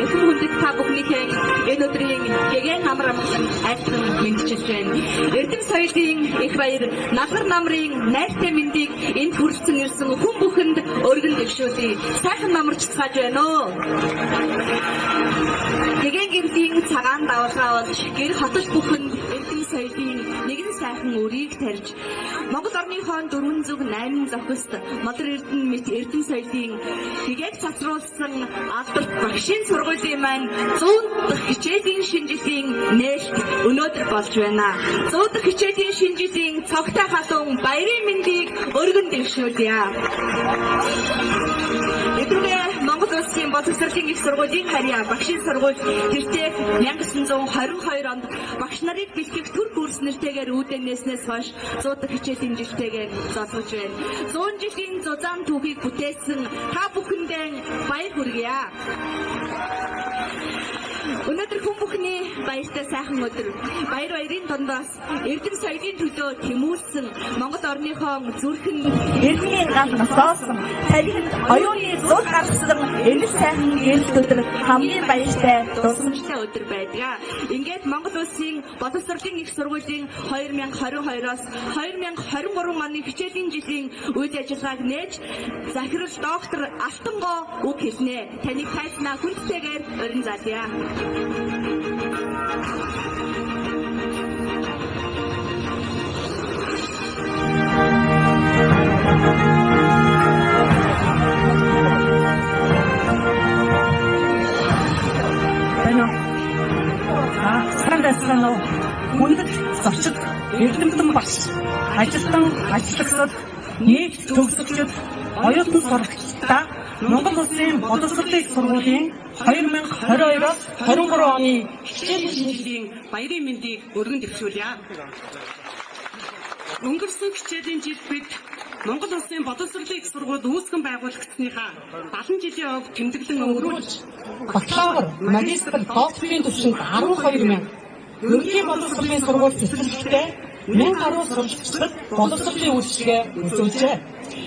Эрхэм хүндэт та бүхнийхээ энэ өдрийн гэгээн амар амгалан айлтган мэндчилж байна. Эрдэм соёлын их баяр, налгар намрын найртай мэндийг энд хүрэлцэн ирсэн хүн бүхэнд өргөн дэвшүүлье. Сайхан намарч цааж байна уу? Гэгээн гэрлийн цагаан давалгаа болж гэр хотол бүхэн эрдэм соёлын нэгэн сайхан өрийг тарьж Монгол орныхоо 408 зохист Модор Эрдэнэ мэт эрдэм соёлын гэгээг цацруулсан алдарт багшийн сургуулийн маань 100 дахь хичээлийн шинэ жилийн нээлт өнөөдөр болж байна. 100 дахь хичээлийн шинэ жилийн цогтой халуун баярын мэндийг өргөн дэвшүүлье. Эдгээр Монгол Улсын боловсролын их сургуулийн харьяа багшийн сургууль тэртех 1922 онд багш нарыг бэлтгэх төр курс нэртэйгээр үүдэн нээснээс хойш 100 дахь хичээлийн жилтэйгээр золгож байна. 100 жилийн зузаан түүхийг бүтээсэн та бүхэндээ баяр хүргье. Өнөөдөр хүн бүхний баяртай сайхан өдөр. Баяр баярын дундаас эрдэм соёлын төлөө тэмүүлсэн Монгол орныхоо зүрхэнд эрдмийн гал носоосон, тарихынд оюуны зул гаргасан энэ сайхан гэрэлт өдөр хамгийн баяртай дурсамжтай өдөр байдаг. Ингээд Монгол Улсын боловсролын их сургуулийн 2022-оос 2023 оны хичээлийн жилийн үйл ажиллагааг нээж захирал доктор Алтангоо үг хэлнэ. Таныг тайлснаа хүндтэйгээр урин заалъя. Байна уу? Сайн байцгаана уу? Хүндэт зочид, эрдэмтэн багш, ажилтан, ажиллагсад, нийт төгсөгчид, оюутан сурагчдаа Монгол Улсын боловсролын их сургуулийн 2022-оос 23 оны хичээлийн шинэ жилийн баярын мэндийг өргөн дэвшүүлье. Өнгөрсөн хичээлийн жил бид Монгол Улсын боловсролын их сургууль үүсгэн байгуулагдсаныхаа 70 жилийн овг тэмдэглэн өнгөрүүлж бакалавр, магистр, докторийн түвшинд 12 мянга, ерөнхий боловсролын сургууль цэцэрлэгтээ 1000 гаруй сурагчдад боловсролын үйлчилгээ үзүүлжээ.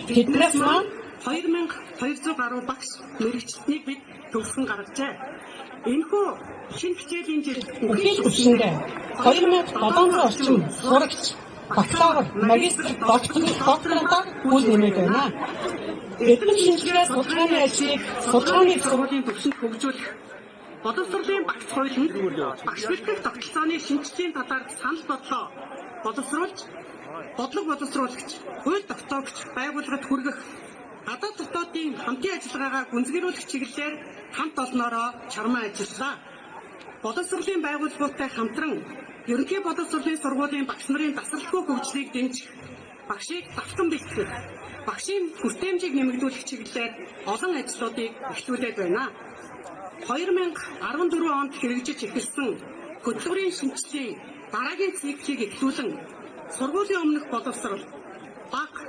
Тэднээс маань 2200 гаруй багш мэргэжилтнийг бид төгсгөн гаргажээ. Энэхүү шинэ хичээлийн жил бүхий л түвшиндээ 2700 орчим сурагч бакалавр, магистр, докторантаар үл нэмээд байна. Эрдэм шинжилгээ судалгааны ажлыг судалгааны их сургуулийн түвшинд хөгжүүлэх, боловсролын багц хуулинд багш бэлтгэх тогтолцооны шинжлэлийн талаар санал бодлоо боловсруулж, бодлого боловсруулагч, хууль тогтоогч байгууллагад хүргэх, гадаад дотоодын хамтын ажиллагаагаа гүнзгийрүүлэх чиглэлээр хамт олноороо чармаа ажиллалаа. Боловсролын байгууллагуудтай хамтран ерөнхий боловсролын сургуулийн багш нарын тасралтгүй хөгжлийг дэмжих, багшийг давтан бэлтгэх, багшийн хүртээмжийг нэмэгдүүлэх чиглэлээр олон ажлуудыг эхлүүлээд байна. 2014 онд хэрэгжиж эхэлсэн хөтөлбөрийн шинжлэлийн дараагийн циклийг эхлүүлэн сургуулийн өмнөх боловсрол, бага,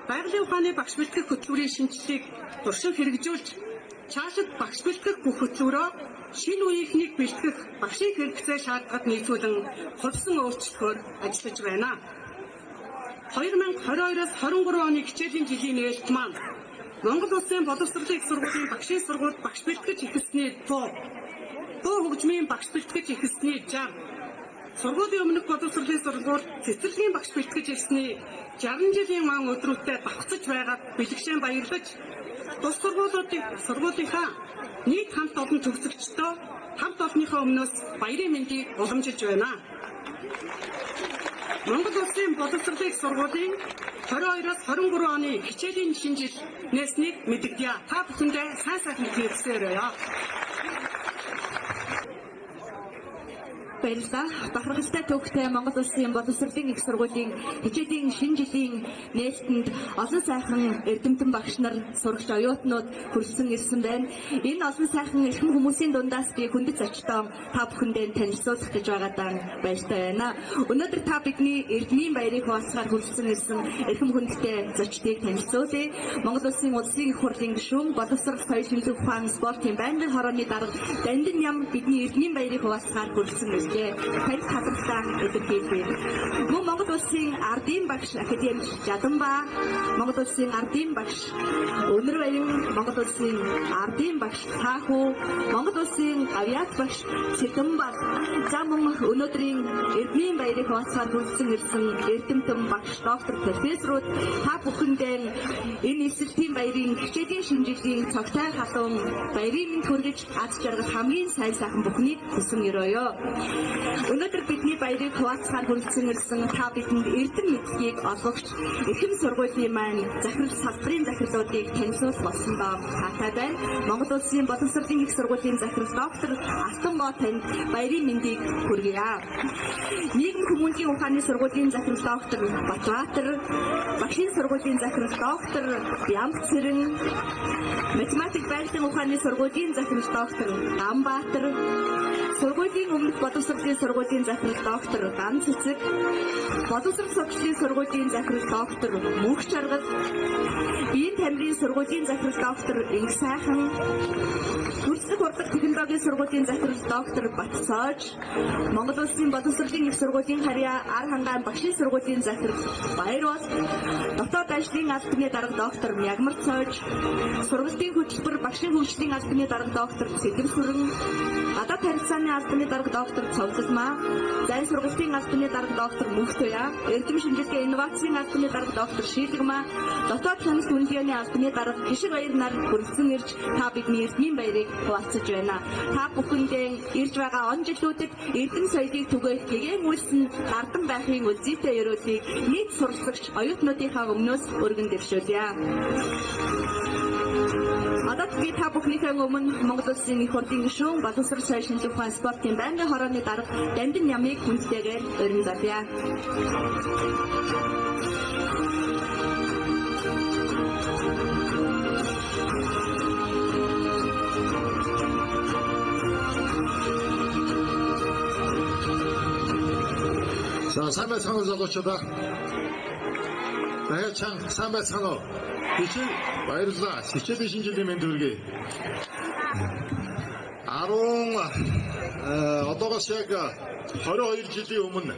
байгалийн ухааны багш бэлтгэх хөтөлбөрийн шинжлэлийг туршин хэрэгжүүлж, цаашид багш бэлтгэх бүх хөтөлбөрөө шинэ үеийнхнийг бэлтгэх багшийн хэрэгцээ шаардлагад нийцүүлэн хувьсан өөрчлөхөөр ажиллаж байна. 2022-оос 23 оны хичээлийн жилийн нээлт маань Монгол Улсын боловсролын их сургуулийн багшийн сургуульд багш бэлтгэж эхэлсний 100, дуу хөгжмийн багш бэлтгэж эхэлсний 60, сургуулийн өмнөх боловсролын сургууль цэцэрлэгийн багш бэлтгэж ирсний 60 жилийн маан өдрүүтэй давхцаж байгаад бэлэгшээн баярлаж, тус сургуулийнхаа нийт хамт олон төгсөгчдөө хамт олонныхоо өмнөөс баярын мэндийг уламжилж байна. Монгол Улсын боловсролын их сургуулийн 22-оос 23 оны хичээлийн шинэ жил нээснийг мэдэгдье. Та бүхэндээ сайн сайхан хүсээрэй. Баярлалаа. Бахархалтай төвхтэй Монгол Улсын боловсролын их сургуулийн хичээлийн шинэ жилийн нээлтэнд олон сайхан эрдэмтэн багш нар, сурагч оюутнууд хүрэлцэн ирсэн байна. Энэ олон сайхан эрхэм хүмүүсийн дундаас би хүндэт зочдоо та бүхэндээ танилцуулах гэж байгаадаа баяртай байна. Өнөөдөр та бидний эрдмийн баярыг хуваалцахаар хүрэлцэн ирсэн эрхэм хүндтэй зочдыг танилцуулъя. Монгол Улсын Улсын их хурлын гишүүн, боловсрол, соёл, шинжлэх ухаан, спортын байнгын хорооны дарга Дандан Ям бидний эрдмийн баярыг хуваалцахаар хүрэлцэн ирж хүндэд танил талархлаа илэрхийлье. Мөн Монгол улсын ардын багш академик Жаданбаа, Монгол улсын ардын багш Өнөрбаян, Монгол улсын ардын багш Таахүү, Монгол улсын авиац багш Цэдэнбал, за мөн өнөөдрийн эрдмийн баярыг хуваалцахаар хүрэлцэн ирсэн эрдэмтэн багш, доктор, профессорууд та бүхэндээ энэ элсэлтийн баярын хичээлийн шинэ жилийн цогтой халуун баярын мэнд хүргэж аз жаргал хамгийн сайн сайхан бүхнийг хүсэн өрөөё. Өнөөдөр бидний баярыг хуваалцахаар хүрэлцэн ирсэн та бидэнд эрдэм мэдлэгийг олгогч эрхэм сургуулийн маань захирал салбарын захирлуудыг танилцуулах болсон ба таатай байна. Монгол улсын боловсролын их сургуулийн захирал доктор Алтангоо танд баярын мэндийг хүргье. Нийгэм хүмүүнлэгийн ухааны сургуулийн захирал доктор Батбаатар, багшийн сургуулийн захирал доктор Бямцэрэн, математик байгалийн ухааны сургуулийн захирал доктор Ганбаатар, сургуулийн өмнөх боловсролын сургуулийн захирал доктор Ган Цэцэг, боловсрол сургуулийн сургуулийн захирал доктор Мөнх Чаргал, Биеийн тамирын сургуулийн захирал доктор Инх Сайхан, Төрөлх хурлах технологийн сургуулийн захирал доктор Батцоож, Монгол улсын боловсролын их сургуулийн харьяа ар хангаан багшийн сургуулийн захирал Баяр бол, дотоод ажлын албаны дарга доктор Мягмар Цоож, сургалтын хөтөлбөр багшийн хөгжлийн албаны дарга доктор Сэдэв Сүрэн, гадаад харилцааны албаны дарга доктор Цовзолмаа, зайн сургалтын албаны дарга доктор Мөнх Туяа, эрдэм шинжилгээ инновацийн албаны дарга доктор Шийлэгмаа, дотоод хяналт үнэлгээний албаны дарга Хишиг Баяр нар хүрэлцэн ирж та бидний эрдмийн баярыг хуваалцаж байна. Та бүхэндээ ирж байгаа он жилүүдэд эрдэм соёлыг түгээх гэгээн үйлс нь гардан байхын үлзийтэй ерөөлийг нийт суралцагч оюутнуудынхаа өмнөөс өргөн дэвшүүлье. Одоо би та бүхнийхээ өмнө Монгол улсын их хурлын гишүүн боловсрол соёл шинжлэх ухаан спортын байнгын хорооны дарга Дамдин Ямыг хүндтэйгээр өргөн зарлая. За сайн байцгаана уу залуучуудаа. Дахиад чанга сайн байцгаана уу. Хичээл баярлалаа. Хичээлийн шинэ жилийн мэнд хүргэе. 10 одоогоос яг 22 жилийн өмнө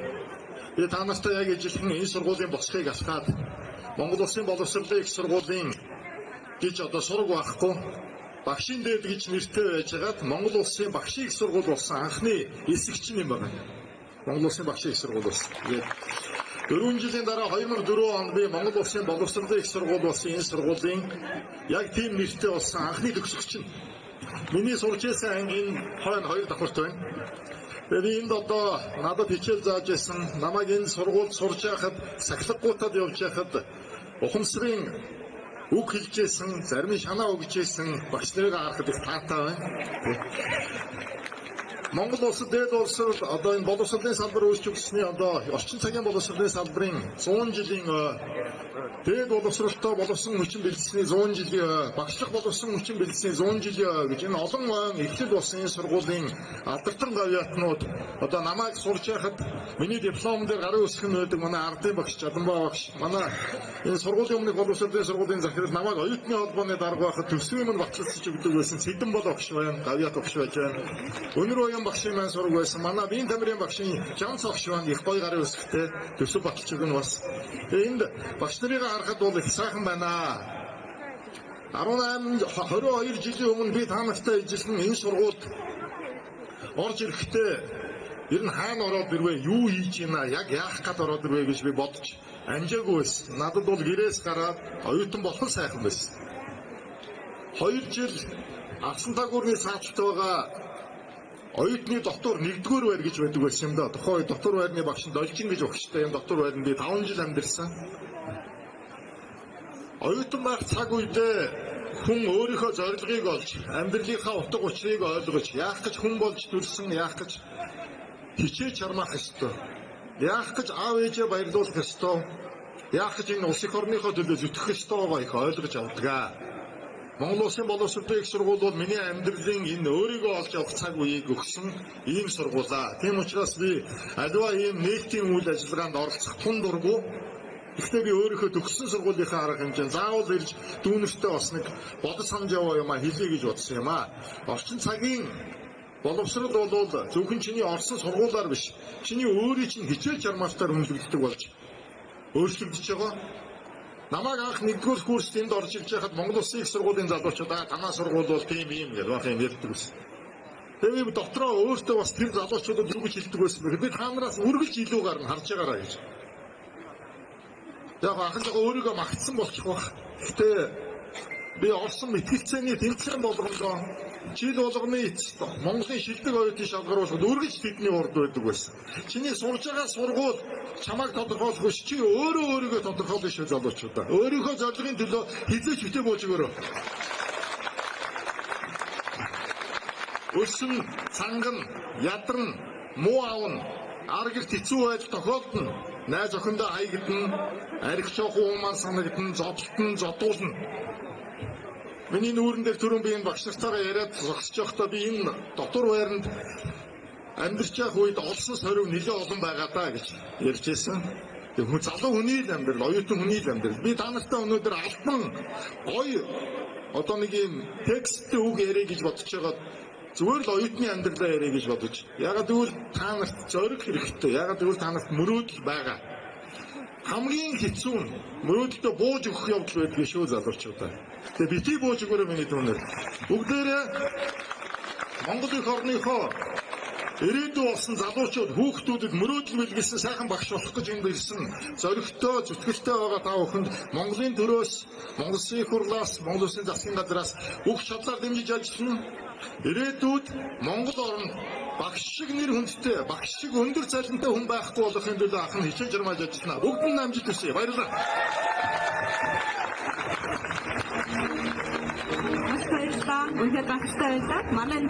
би та нартай яг ижилхэн энэ сургуулийн босхийг асгаад Монгол улсын боловсролын их сургуулийн гэж одоо сураг байхгүй багшийн дээд гэж нэртэй байжгаад Монгол улсын багшийн их сургууль болсон анхны элсэгч юм байна. Монгол улсын багшийн их сургууль болсон. Тэгээд 4 жилийн дараа 2004 онд би Монгол улсын боловсролын их сургууль болсон энэ сургуулийн яг тийм нэртэй болсон анхны төгсөгч нь. Миний сурч байсан анги энэ хойно 2 давхарт байна. Тэгээд би энд одоо надад хичээл зааж байсан, намайг энэ сургуульд сурч байхад сахилгагуутад явж байхад ухамсарын үг хэлж байсан, зарим нь шанаа өгч байсан багш нарыг харахад их таатай байна. Монгол улсад дээд улсад одоо энэ боловсролын салбар үүсч өгсөний одоо орчин цагийн боловсролын салбарын 100 жилийн дээд боловсролтой боловсон хүчин бэлдсэний 100 жилийн багшлах боловсон хүчин бэлдсэний 100 жилийн гэж энэ олон ойн эхлэл болсон энэ сургуулийн алдартай гавьяатнууд одоо намайг сурч байхад миний диплом дээр гарын үсэг нь байдаг манай ардын багш Жаданбаа багш, манай энэ сургуулийн өмнөх боловсролын сургуулийн захирал намайг оюутны холбооны дарга байхад төсвийн минь баталж өгдөг байсан Цэдэн бол багш байна, гавьяат багш байж байна. Өнөр оюун багшийн маань сураг байсан. Манай Биеийн тамирын багшийн Жамц багш маань их гоё гарын үсгтэй төсөв баталж өгнө бас. Тэгээ энд багш нарыг харахад бол их сайхан байна. 18 22 жилийн өмнө би та нартай ижилхэн энэ сургуульд орж ирэхдээ ер нь хаана ороод ирвэ, юу хийж ийна, яг яах гээд ороод ирвэ гэж би бодож амжаагүй байсан. Надад бол гэрээс гараад оюутан болох сайхан байсан. 2 жил Авсан тагуурны сааталт байгаа оюутны дотор 1-р байр гэж байдаг байсан юм да. Тухайн үед дотор байрны багш нь Должин гэж багштай юм дотор байранд би 5 жил амьдарсан. Оюутан байх цаг үедээ хүн өөрийнхөө зорилгыг олж, амьдралынхаа утга учирыг ойлгож, яах гэж хүн болж төрсөн, яах гэж хичээж чармаах ёстой, яах гэж аав ээжээ баярлуулах ёстой, яах гэж энэ улс эх орныхоо төлөө зүтгэх ёстойгоо их ойлгож авдаг. Монгол улсын боловсролын их сургууль бол миний амьдралын энэ өөрийгөө олж авах цаг үеийг өгсөн ийм сургуулаа. Тийм учраас би аливаа ийм нээлтийн үйл ажиллагаанд оролцох тун дургүй. Гэхдээ би өөрийнхөө төгссөн сургуулийнхаа арга хэмжээнд заавал ирж дүүнертэй бас нэг бодож санаж яваа юм а хэлье гэж бодсон юм а. Орчин цагийн Боловсрол бол зөвхөн чиний орсон сургуулиар биш, чиний өөрийн чинь хичээл чармаалтаар үнэлэгддэг болж өөрчлөгдөж байгаа. Намайг анх нэгдүгээр курст энд орж ирж байхад Монгол Улсын их сургуулийн залуучууд танаа сургууль бол тийм юм гэж баах юм ярьдаг байсан. Тэгээ би дотроо өөртөө бас тэр залуучуудад юу гэж хэлдэг байсан бэ? Би та нараас үргэлж илүү гарна харж байгаарай гэж. Яг анх л өөрийгөө магтсан болчих واخ. Гэтэ би орсон мэтгэлцээний тэмцээн болгондоо жил болгоны эцэст Монголын шилдэг оюутны шалгаруулахад үргэлж тэдний урд байдаг байсан. Чиний сурж байгаа сургууль чамайг тодорхойлох биш, чи өөрөө өөрийгөө тодорхойлно шүү залуучуудаа. Өөрийнхөө зорилгын төлөө хэзээ ч битээ бууж өгөөрэй. Өсөн, цангана, ядарна, муу авна, ар гэрт хэцүү байдал тохиолдоно, найз охиндоо хаягдана, арх жоохон уумаар санагдана, зодтолтон, зодуулна. Миний нүүрэн дээр түрүүн би энэ багш нартайгаа яриад зогсож байхдаа би энэ дотор байранд амьдарч явах үед олсон сорив нэлээд олон байгаа даа гэж ярьж байсан. Тэгээ хүн залуу хүний л амьдрал, оюутан хүний л амьдрал. Би та нартай өнөөдөр албан гоё одоо нэг юм тексттэй үг яриа гэж бодож байгаа. Зүгээр л оюутны амьдралаа яриа гэж бодож. Ягаад гэвэл та нарт зориг хэрэгтэй. Ягаад гэвэл та нарт мөрөөдөл байгаа. Хамгийн хэцүү нь мөрөөдөлтөө бууж өгөх явдал байдгийг шүү залуучуудаа. Тэгээ битгий бууж өгөөрэй миний дүүнер. Бүгдээрээ Монгол их орныхоо ирээдүй болсон залуучууд хүүхдүүдэд мөрөөдөл бэлгэлсэн сайхан багш болох гэж энд ирсэн зоригтой, зүтгэлтэй байгаа та бүхэнд Монголын төрөөс, Монгол Улсын их хурлаас, Монгол Улсын засгийн газраас бүх чадлаар дэмжиж ажиллана. Ирээдүйд Монгол оронд багш шиг нэр хүндтэй, багш шиг өндөр цалинтай хүн байхгүй болохын төлөө ах нь хичээл жармааж ажиллана. Бүгд нь амжилт хүсье. Баярлалаа. Маш баярлалаа. Үнэхээр гайхалтай байлаа. Манай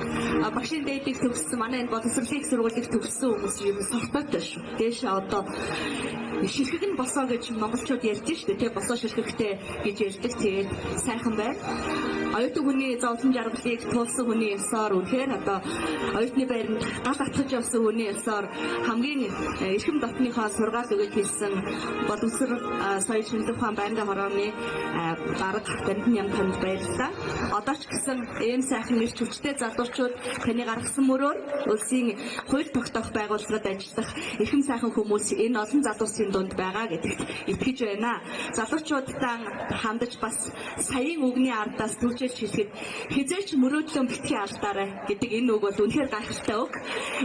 багшийн дээдийг төгссөн, манай энэ боловсролын их сургуулийг төгссөн хүмүүс юм суртаатай шүү. Дээшээ одоо ширхэг нь босоо гэж монголчууд ярьж шүү дээ. Тэ босоо ширхэгтэй гэж ярьдаг. Тэгээд сайхан байна. Оюутан хүний зовлон жаргалыг туулсан хүний ёсоор үнэхээр одоо оюутны байранд гал атгаж явсан хүний ёсоор хамгийн эрхэм дотныхоо сургаал өгöd хэлсэн боловсрол соёл шинжлэх ухаан байнгын хорооны дарга Дамдин Ям танд баярлалаа. Одоо ч гэсэн ийм сайхан эрч хүчтэй залуучууд таны гаргасан мөрөөр улсын хууль тогтоох байгууллагад ажиллах эрхэм сайхан хүмүүс энэ олон залуусын дунд байгаа гэдэгт итгэж байна. Залуучуудтай хандаж бас саяын үгний ардаас түлжээлж хэлэхэд хизээч мөрөөдлөө битгий алдаарай гэдэг энэ үг бол үнэхээр гайхалтай үг.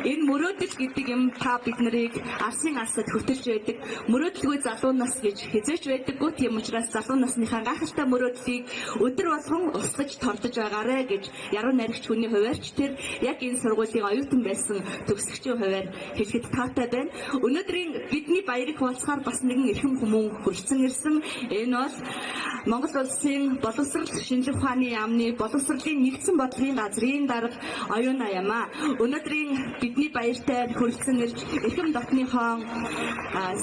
Энэ мөрөөдөл гэдэг юм та бид нарыг арсын арсад хөтөлж байдаг. Мөрөөдөлгүй залуу нас гэж хизээч байдаггүй. Тийм учраас залуу насныхаа гайхалтай мөрөөдлийг өдөр болгон устгаж тордож байгаарэ гэж яруу найрагч хүний хуваарч тэр яг энэ сургуулийн оюутан байсан төгсөгчийн хуваар хэлэхэд таатай байна. Өнөөдрийн бидний баярыг хуваалцахаар бас нэгэн эрхэм хүмүүн хүрэлцэн ирсэн. Энэ бол Монгол Улсын боловсрол шинжлэх ухааны яамны боловсролын нэгдсэн бодлогын газрын дарга Оюуна Ямаа. Өнөөдрийн бидний баяртай хүрэлцэн ирж эрхэм дотныхоо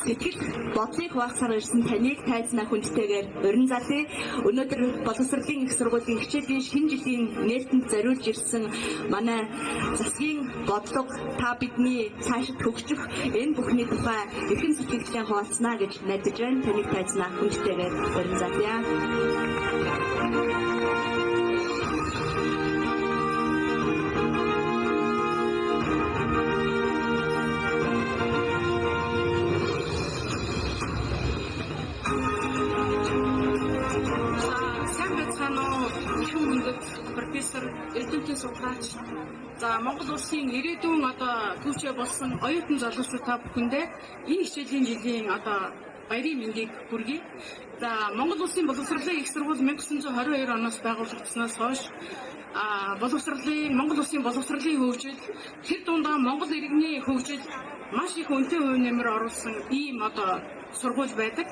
сэтгэл бодлыг хуваалцахаар ирсэн таныг тайзнаа хүндтэйгээр урин залъя. Өнөөдөр боловсролын их сургуулийн хичээлийн шинэ жилийн нээлтэнд зориулж ирсэн манай засгийн бодлого та бидний цаашид хөгжих энэ бүхний тухай эрхэм сэтгэлдээ хуваалцнаа гэж найдаж байна. Таныг тайзнаа хүндтэйгээр урин залъя. Сайн байцгаана уу? Эрхэм хүндэт профессор, эрдэмтэн судлаач. За Монгол улсын ирээдүйн одоо түүчээ болсон оюутан залуучууд та бүхэндээ энэ хичээлийн жилийн одоо баярын мэндийг хүргэе. За Монгол улсын боловсролын их сургууль 1922 оноос байгуулагдсанаас хойш боловсролын Монгол улсын боловсролын хөгжил, тэр дундаа Монгол иргэний хөгжил маш их үнэтэй хувь нэмэр оруулсан ийм одоо сургууль байдаг.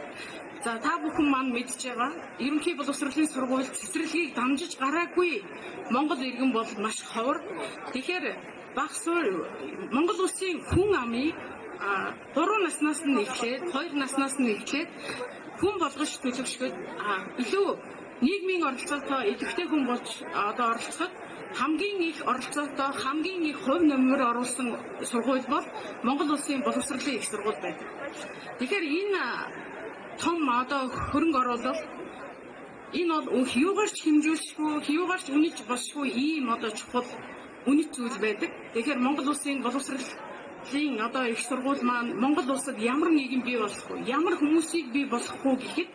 За та бүхэн маань мэдж байгаа ерөнхий боловсролын сургууль цэцэрлэгийг дамжиж гараагүй Монгол иргэн бол маш ховор. Тэгэхээр баг суурь Монгол улсын хүн амыг 3 наснаас нь эхлээд 2 наснаас нь эхлээд хүн болгож төлөвшөхөд илүү нийгмийн оролцоотой идэвхтэй хүн болж одоо оролцоход хамгийн их оролцоотой хамгийн их хувь нэмэр оруулсан сургууль бол Монгол улсын боловсролын их сургууль байдаг. Тэгэхээр энэ том одоо хөрөнгө оруулалт энэ бол юугаар ч хэмжүүлшгүй, юугаар ч үнэлж болшгүй ийм одоо чухал үнэт зүйл байдаг. Тэгэхээр Монгол улсын боловсролын одоо их сургууль маань Монгол улсад ямар нийгэм бий болохгүй, ямар хүмүүсийг бий болохгүй гэхэд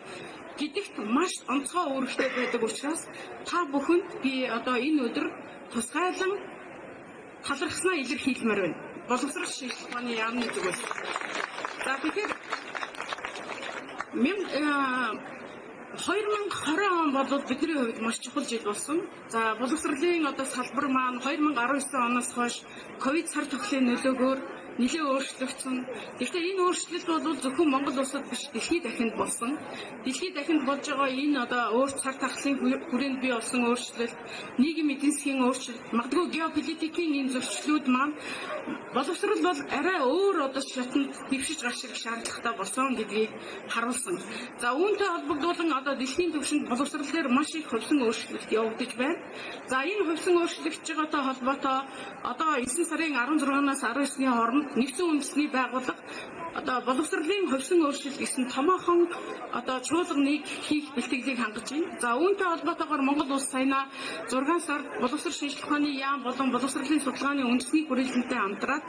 гэдэгт маш онцгой үүрэгтэй байдаг учраас та бүхэнд би одоо энэ өдөр тусгайлан талархснаа илэрхийлмээр байна. Боловсрол шинжлэх ухааны яамны зүгээс. За тэгэхээр 2020 он бол бидний хувьд маш чухал жил болсон. За боловсролын одоо салбар маань 2019 оноос хойш ковид сар тохлын нөлөөгөөр нэлээд өөрчлөгдсөн. Гэхдээ энэ өөрчлөлт бол зөвхөн Монгол улсад биш, дэлхийд дахинд болсон. Дэлхийд дахинд болж байгаа энэ одоо өөр цар тахлын хүрээнд бий болсон өөрчлөлт, нийгмийн эдийн засгийн өөрчлөлт, магадгүй геополитикийн энэ зөрчлүүд маань боловсрол бол арай өөр одоо шатанд дэвшиж гарч ирэх шаардлагатай болсон гэдгийг харуулсан. За үүнтэй холбогдуулан одоо дэлхийн түвшинд боловсрол дээр маш их хувьсан өөрчлөлт явагдаж байна. За энэ хувьсан өөрчлөгдөж байгаатай холбоотой одоо 9 сарын 16-наас 19-ний хооронд нэгдсэн үндэсний байгууллага одоо боловсролын хувьсан өөрчлөлт гэсэн томоохон одоо чуулганыг хийх бэлтгэлийг хангаж байна. За үүнтэй холбоотойгоор Монгол улс саянаа 6 сард боловсрол шинжлэх ухааны яам болон боловсролын судалгааны үндэсний хүрээлэнтэй хамтраад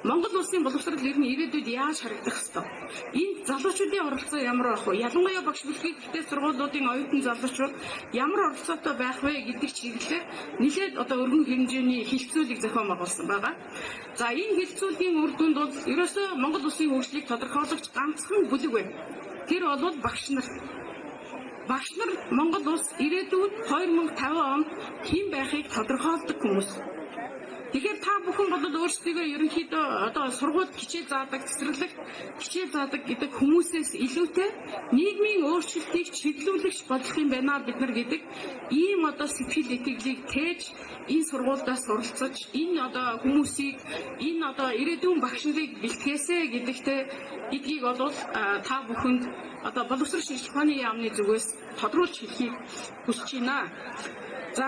Монгол улсын боловсрол ер нь ирээдүйд яаж харагдах ёстой? Энэ залуучуудын оролцоо ямар байх вэ? Ялангуяа багш бэлтгэх сургуулиудын оюутан залуучууд ямар оролцоотой байх вэ гэдэг чиглэлээр нэлээд одоо өргөн хэмжээний хилцүүлэг зохион байгуулсан байгаа. За энэ хилцүүлгийн үр дүнд бол ерөөсөө Монгол улсын хөгжлийг тодорхойлогч ганцхан бүлэг байна. Тэр бол багш нар. Багш нар Монгол улс ирээдүйд 2050 онд хэн байхыг тодорхойлдог хүмүүс. Тэгэхээр та бүхэн бол өөрсдийгөө ерөнхийдөө одоо сургуульд хичээл заадаг, цэцэрлэгт хичээл заадаг гэдэг хүмүүсээс илүүтэй нийгмийн өөрчлөлтийг чиглүүлэгч болох юм байна бид нар гэдэг ийм одоо сэтгэл итгэлийг тээж энэ сургуульдаа суралцаж, энэ одоо хүмүүсийг, энэ одоо ирээдүйн багш нарыг бэлтгээсэ гэдэгтээ гэдгийг бол та бүхэнд одоо боловсрол шинжлэх ухааны яамны зүгээс тодруулж хэлэхийг хүсэж байна. За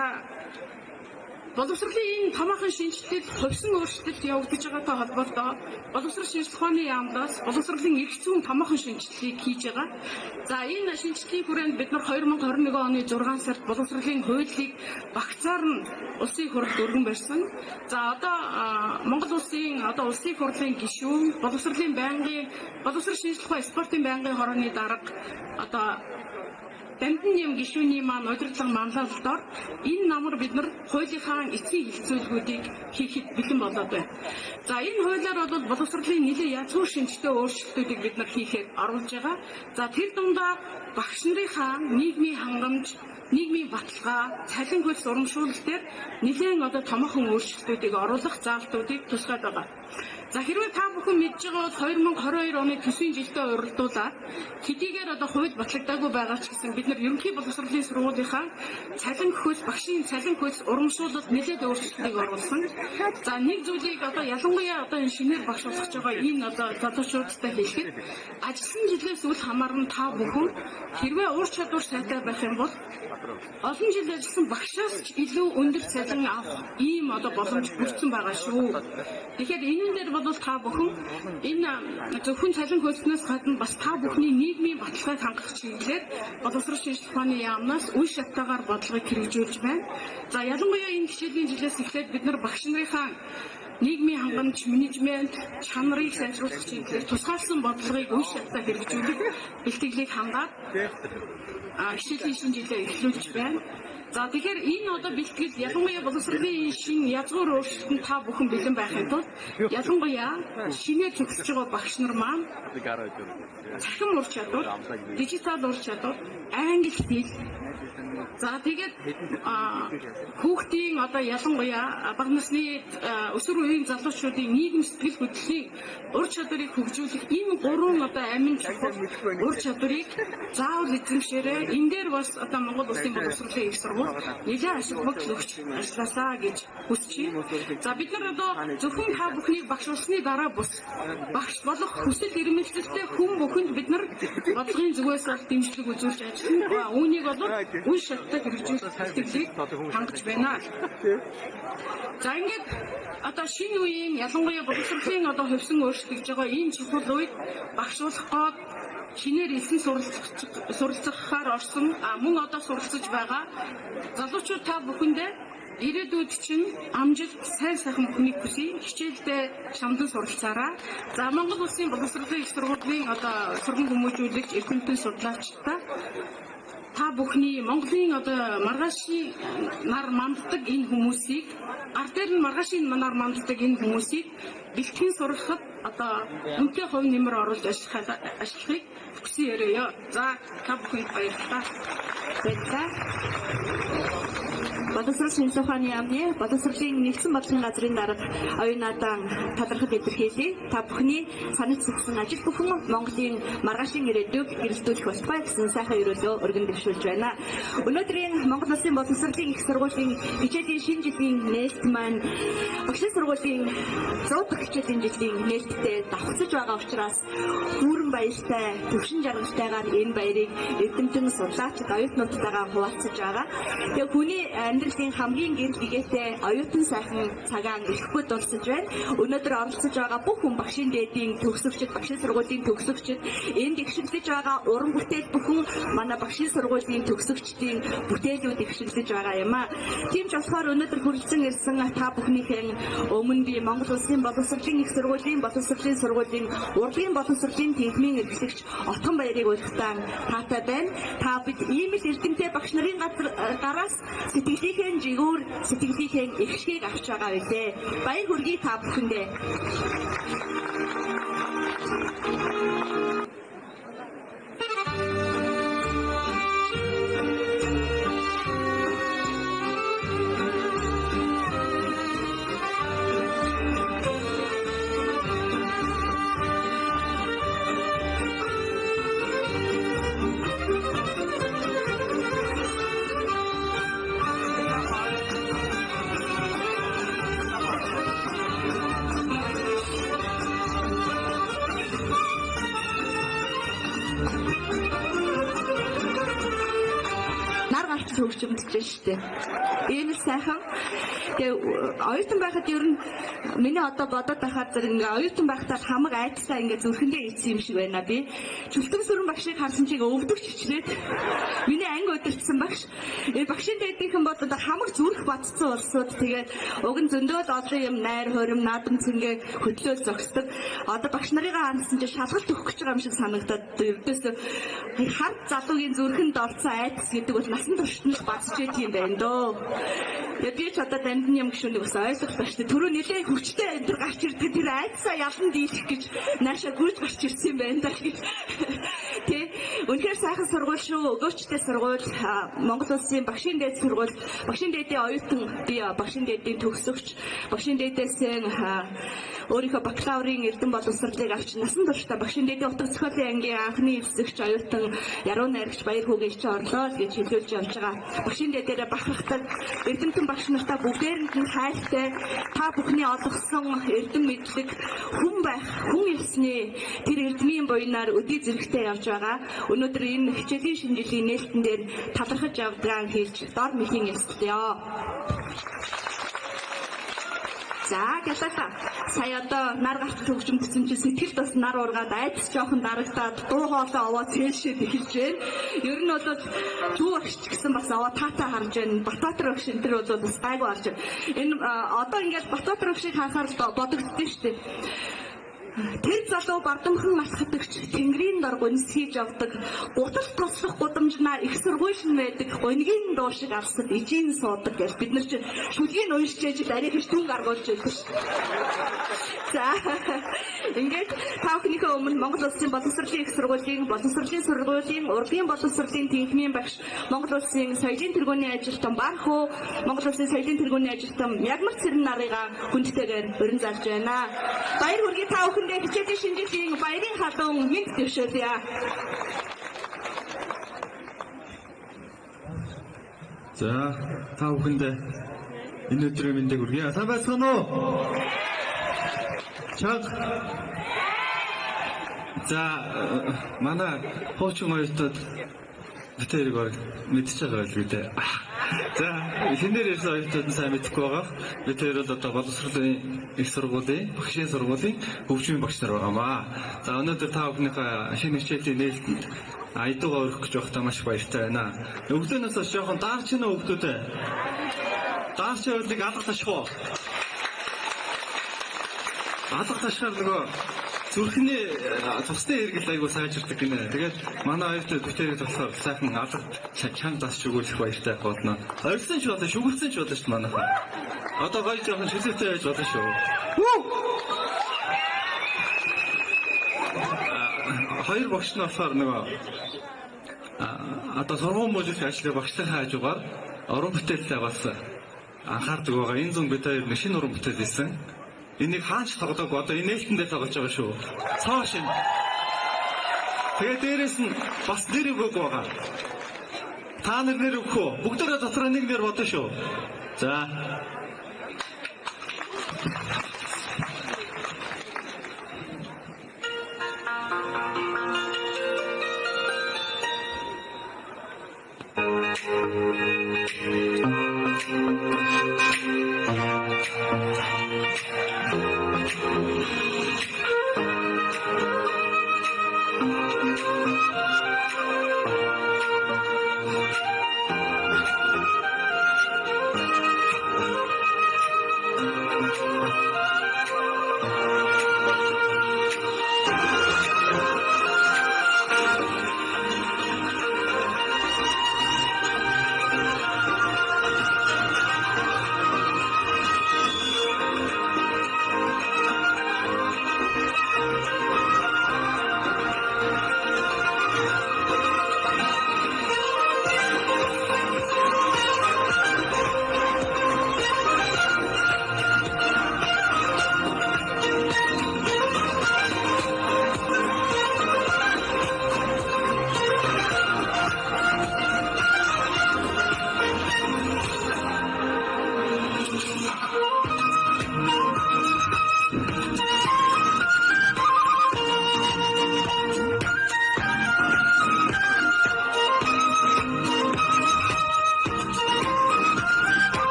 боловсролын энэ томоохон шинэчлэл хувьсан өөрчлөлт явагдаж байгаатай холбоотой боловсрол шинжлэх ухааны яамнаас боловсролын эрх зүйн томоохон шинэчлэлийг хийж байгаа. За энэ шинэчлэлийн хүрээнд бид нар 2021 оны 6 сард боловсролын хуулийг багцаар нь улсын хурлд өргөн барьсан. За одоо Монгол улсын одоо улсын хурлын гишүүн, боловсролын байнгын боловсрол шинжлэх ухаан спортын байнгын хорооны дарга одоо Дамдин нэм гишүүний маань удирдлага манлайлалтаар энэ намар бид нар хуулийнхаа эцсийн хилцүүлгүүдийг хийхэд бэлэн болоод байна. За энэ хуулиар бол боловсролын нэлээд язгуур шинжтэй өөрчлөлтүүдийг бид нар хийхээр оруулж байгаа. За тэр дундаа багш нарынхаа нийгмийн хангамж, нийгмийн баталгаа, цалин хөлс урамшуулал дээр нэлээд одоо томоохон өөрчлөлтүүдийг оруулах заалтуудыг тусгаад байгаа. За хэрвээ та бүхэн мэдж байгаа бол 2022 оны төсвийн жилдээ уралдуулаад хэдийгээр одоо хууль батлагдаагүй байгаа ч гэсэн бид нар ерөнхий боловсролын сургуулийнхаа цалин хөлс, багшийн цалин хөлс урамшуулалд нэлээд өөрчлөлтийг оруулсан. За нэг зүйлийг одоо ялангуяа одоо энэ шинээр багш болох гэж байгаа энэ одоо залуучуудтай хэлэхэд ажилласан жилээс үл хамааран та бүхэн хэрвээ ур чадвар сайтай байх юм бол олон жил ажилласан багшаас ч илүү өндөр цалин авах ийм одоо боломж бүрдсэн байгаа шүү. Тэгэхээр энэ дээр бол та бүхэн энэ зөвхөн цалин хөлснөөс гадна бас та бүхний нийгмийн баталгааг хангах чиглэлээр боловсрол шинжлэх ухааны яамнаас үе шаттайгаар бодлогыг хэрэгжүүлж байна. За ялангуяа энэ хичээлийн жилээс эхлээд бид нар багш нарынхаа нийгмийн хангамж, менежмент, чанарыг сайжруулах чиглэлээр тусгаарласан бодлогыг үе шаттай хэрэгжүүлэх бэлтгэлийг хангаад хичээлийн шинэ жилээ эхлүүлж байна. За тэгэхээр энэ одоо бэлтгэл ялангуяа боловсролын шинэ язгуур өөрчлөлтөнд та бүхэн бэлэн байхын тулд ялангуяа шинээр зохисож байгаа багш нар маань цахим ур чадвар, дижитал ур чадвар, англи хэл. За тэгээд хүүхдийн одоо ялангуяа бага насны өсвөр үеийн залуучуудын нийгэм сэтгэл хөдлөлийн ур чадварыг хөгжүүлэх энэ гурван одоо амин чухал ур чадварыг заавал эзэмшээрэй. Энэ дээр бас одоо Монгол улсын боловсролын их сургууль нэлээд ашиг хөгжил өгч ажилласаа гэж хүсэж байна. За бид нар одоо зөвхөн та бүхнийг багш болсны дараа бус багш болох хүсэл эрмэлзэлтэй хүн бүхэнд бид нар бодлогын зүгээс бол дэмжлэг үзүүлж ажиллана. Үүнийг бол үе шаттай хэрэгжүүлэх сэтгэлийг хангаж байна. За ингээд одоо шинэ үеийн ялангуяа боловсролын одоо хувьсан өөрчлөгдөж байгаа энэ чухал үед багш болох гээд шинээр элсэн суралцахаар орсон мөн одоо суралцаж байгаа залуучууд та бүхэндээ Ирээдүйд чинь амжилт, сайн сайхан бүхнийг хүсье. Хичээлдээ шамдан суралцаарай. За, Монгол Улсын боловсролын их сургуулийн одоо сурган хүмүүжүүлэгч, эрдэмтэн судлаачдаа та бүхний Монголын одоо маргаашийн нар манддаг энэ хүмүүсийг, гар дээр нь маргаашийн нар манддаг энэ хүмүүсийг бэлтгэн сургахад одоо үнэтэй хувь нэмэр оруулж ажиллахыг хүсэн яриа. За, та бүхэнд баярлалаа. Баярлалаа. Боловсрол шинжилгээ ухааны яамны боловсролын нэгдсэн бодлогын газрын дарга Оюунадан талархал илэрхийлье. Та бүхний санаж зүгсэн ажил бүхэн Монголын маргаашийн ирээдүйг гэрэлтүүлэх болтугай гэсэн сайхан ерөөлөө өргөн дэвшүүлж байна. Өнөөдрийн Монгол Улсын боловсролын их сургуулийн хичээлийн шинэ жилийн нээлт маань багшийн сургуулийн 100 дахь хичээлийн жилийн нээлттэй давхцаж байгаа учраас бүрэн баяртай, төвшин жаргалтайгаар энэ баярыг эрдэмтэн судлаачид, оюутнуудтайгаа хуваалцаж байгаа. Тэгээ хүний амьдралын хамгийн гэрэл гэгээтэй оюутан сайхан цагаан ирэхгүй дурсаж байна. Өнөөдөр оролцож байгаа бүх хүн багшийн дээдийн төгсөгчид, багшийн сургуулийн төгсөгчид, энд ихшиглэж байгаа уран бүтээл бүхэн манай багшийн сургуулийн төгсөгчдийн бүтээлүүд ихшиглэж байгаа юм а. Тийм ч болохоор өнөөдөр хүрэлцэн ирсэн та бүхнийхээ өмнө би Монгол Улсын боловсролын их сургуулийн боловсролын сургуулийн урлагийн боловсролын тэнхмийн эрхлэгч Отгон баярыг урихдаа таатай байна. Та бид ийм л эрдэмтэй багш нарын гараас сэтгэлийнхээ жигүүр, сэтгэлийнхээ эгшгийг авч байгаа билээ. Баяр хүргэе та бүхэндээ. Нар гарч хөгжимдөж штэ. Ийм л сайхан. Тэгээ оюутан байхад ер нь миний одоо бодоод байхаар зэрэг ингээ оюутан байхдаа хамаг айдсаа ингээ зүрхэндээ ийцсэн юм шиг байна би. Чүлтэн сүрэн багшийг харсан чиг өвдөгч хичнээд миний анги удирдсан багш. Багшийн дээдийнхэн бол одоо хамаг зүрх бацсан улсууд тэгээд уг нь зөндөөл олон юм найр хорим наадам цэнгээ хөдлөөл зогсдог. Одоо багш нарыгаа хандсан чинь шалгалт өгөх гэж байгаа юм шиг санагдаад ердөөсөө хар залуугийн зүрхэнд орсон айдас гэдэг бол насан туршид нь бацж байт юм байна дөө. Тэгээд би ч одоо дамдны юм гişүнийг бас ойлголоо шүү дээ. Түрүү нэлээ хүчтэй энэ төр гарч ирдэг тэр айдсаа ялан дийлэх гэж нааша гүйж гарч ирсэн юм байна даа гэж. Тэ үнэхээр сайхан сургууль шүү. Өгөөчтэй сургууль, Монгол Улсын багшийн дээд сургууль, багшийн дээдийн оюутан, би багшийн дээдийн төгсөгч, багшийн дээдээс өөрийнхөө бакалаврын эрдэм боловсролыг авч насан туршдаа багшийн дээдийн утга зохиолын ангийн анхны эвсэгч оюутан яруу найрагч баяр хүүгээ чи орлоо гэж хэлүүлж явж байгаа. Багшийн дээдээрээ бахархдаг эрдэмтэн багш нартаа бүгдээрэнд нь хайртай та бүхний олгосон эрдэм мэдлэг хүн байх, хүн ёсны тэр эрдмийн буйнаар өдий зэрэгтэй явж байгаа. Өнөөдөр энэ хичээлийн шинэ жилийн нээлтэн дээр талархаж явдгаа хэлж дор мэхийн ёслоё. За, гялалаа. Сая одоо нар гарч хөгжимдсөн чинь сэтгэлд бас нар ургаад айдас жоохон дарагдаад дуу хоолой овоо цээлшээд эхэлж байна. Ер нь бол чүү багш ч гэсэн бас овоо таатай харж байна. Батбаатар багш энэ төр бол бас гайгүй харж байна. Энэ одоо ингээд Батбаатар багшийг харахаар бодогддөө шүү дээ. Тэр залуу бардамхан алхадагч тэнгэрийн дор гунис хийж явдаг. Гутал тослох гудамжнаа их сургууль нь байдаг. Гунигийн дуу шиг алсад ижийн суудаг гэж бид нар чинь шүлгийг уншиж ижил арай их түн гаргуулж байдаг шүү. За, ингээд та бүхнийхээ өмнө Монгол Улсын боловсролын их сургуулийн боловсролын сургуулийн урлагийн боловсролын тэнхмийн багш, Монгол Улсын соёлын тэргүүний ажилтан Бархуу, Монгол Улсын соёлын тэргүүний ажилтан Мягмар Цэрэн нарыгаа хүндтэйгээр өрн залж байна. Баяр хүргэе та бүхэндээ хичээлийн шинэ жилийн баярын халуун мэнд дэвшүүлье. За, та бүхэндээ энэ өдрийн мэндийг хүргье. Сайн байцгаана уу? Чанга. За, манай хуучин оюутнууд бит хоёрыг бараг мэдчихэж байгаа байлгүй дээ. За, хинээр ирсэн оюутнууд нь сайн мэдэхгүй байгаа. Бид хоёр бол одоо боловсролын их сургуулийн, багшийн сургуулийн хөгжмийн багш нар байгаамаа. За, өнөөдөр та бүхнийхээ шинэ хичээлийн нээлтэнд айдуугаа өргөх гэж байхдаа маш баяртай байна. Өглөөнөөс хойш жоохон даарч гинэ хүүхдүүдээ. Даарч байвал нэг алга таших уу? Алга ташихаар нөгөө зүрхний цусны эргэл айгуу сайжирдаг гинэ. Тэгээд манай оюутнууд бид хоёрыг болохоор сайхан алга чанга засч өгөөл их баяртай байх болно. Орилсон ч болно, шүгэлсэн ч болно шүү дээ манайхаа. Одоо гоё жоохон шүлэгтэй байж болно шүү. Хоёр багш нь болохоор нөгөө одоо сургууль мужийн ажлыг багшлахын хажуугаар уран бүтээлтэй бас анхаардаг байгаа. Энэ зун бид хоёр нэг шинэ уран бүтээл хийсэн. Энийг хаач тоглоог одоо энэ нээлтэн дээр тоглож байгаа шүү. Цоо шин. Тэгээ дээрэс нь бас нэр өгөөг байгаа. Та нар нэр өгөх үү? Бүгдээрээ дотроо нэг нэр бодно шүү. За.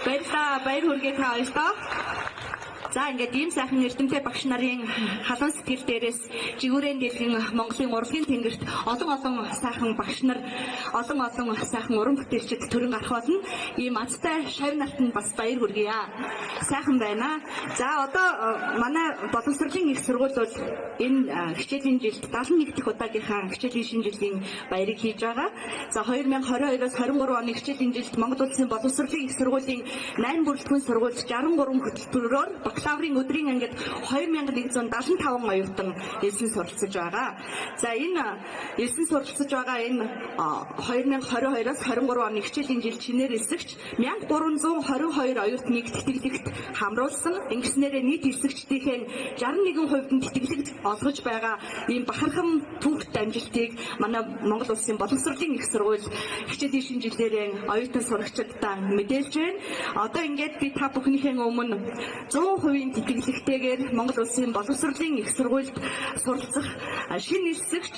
Баярлалаа. Баяр хүргэе та хоёртоо. За ингээд ийм сайхан эрдэмтэй багш нарын халуун сэтгэл дээрээс жигүүрэн дэлгэн Монголын урлагийн тэнгэрт олон олон сайхан багш нар, олон олон сайхан уран бүтээлчид төрөн гарах болно. Ийм азтай шавь нарт нь бас баяр хүргье. Сайхан байна. За одоо манай боловсролын их сургууль бол энэ хичээлийн жилд 71 дахь удаагийнхаа хичээлийн шинэ жилийн баярыг хийж байгаа. За 2022-оос 23 оны хичээлийн жилд Монгол Улсын боловсролын их сургуулийн 8 бүрэлдэхүүн сургуульд 63 хөтөлбөрөөр Бакалаврын өдрийн ангид 2175 оюутан элсэн суралцж байгаа. За энэ элсэн суралцж байгаа энэ 2022-оос 23 оны хичээлийн жил чинээр элсэгч 1322 оюутныг тэтгэлэгт хамруулсан. Ингэснээрээ нийт элсэгчдийнхээ 61% нь тэтгэлэгт олгож байгаа ийм бахархан түүхт амжилтыг манай Монгол Улсын боловсролын их сургууль хичээлийн шинэ жилээрээ оюутан сурагчдаа мэдээлж байна. Одоо ингээд би та бүхнийхээ өмнө 100% тэтгэлэгтэйгээр Монгол Улсын боловсролын их сургуульд суралцах шинэ элсэгч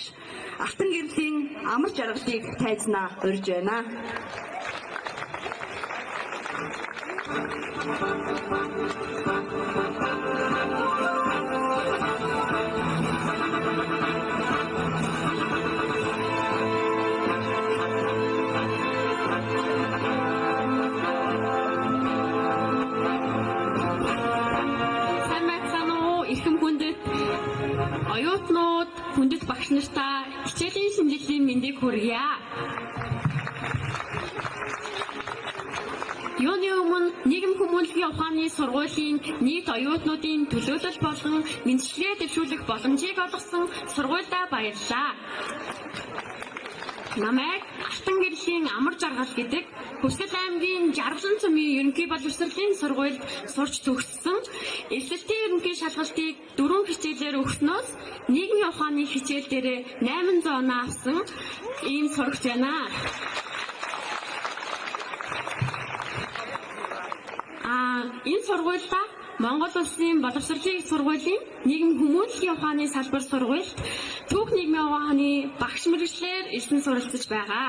Алтан гэрлийн амар жаргалыг тайзнаа урьж байна. Сайн байцгаана уу? Эрхэм хүндэт оюутнууд, хүндэт багш нартаа хичээлийн шинэ жилийн мэндийг хүргье. Юуны өмнө нийгэм хүмүүнлэгийн ухааны сургуулийн нийт оюутнуудын төлөөлөл болон мэндчилгээ дэвшүүлэх боломжийг олгосон сургуульдаа баярлалаа. Намайг Алтан гэрлийн амар жаргал гэдэг Хүсэл аймгийн Жаргалан цөмийн ерөнхий боловсролын сургуульд сурч төгссөн. Элсэлтийн ерөнхий шалгалтыг 4 хичээлээр өгснөөс нийгмийн ухааны хичээл дээрээ 800 оноо авсан ийм сурагч байна. Энэ сургуульдаа Монгол Улсын боловсролын их сургуулийн нийгэм хүмүүнлэгийн ухааны салбар сургуульд түүх нийгмийн ухааны багш мэргэжлээр элсэн суралцж байгаа.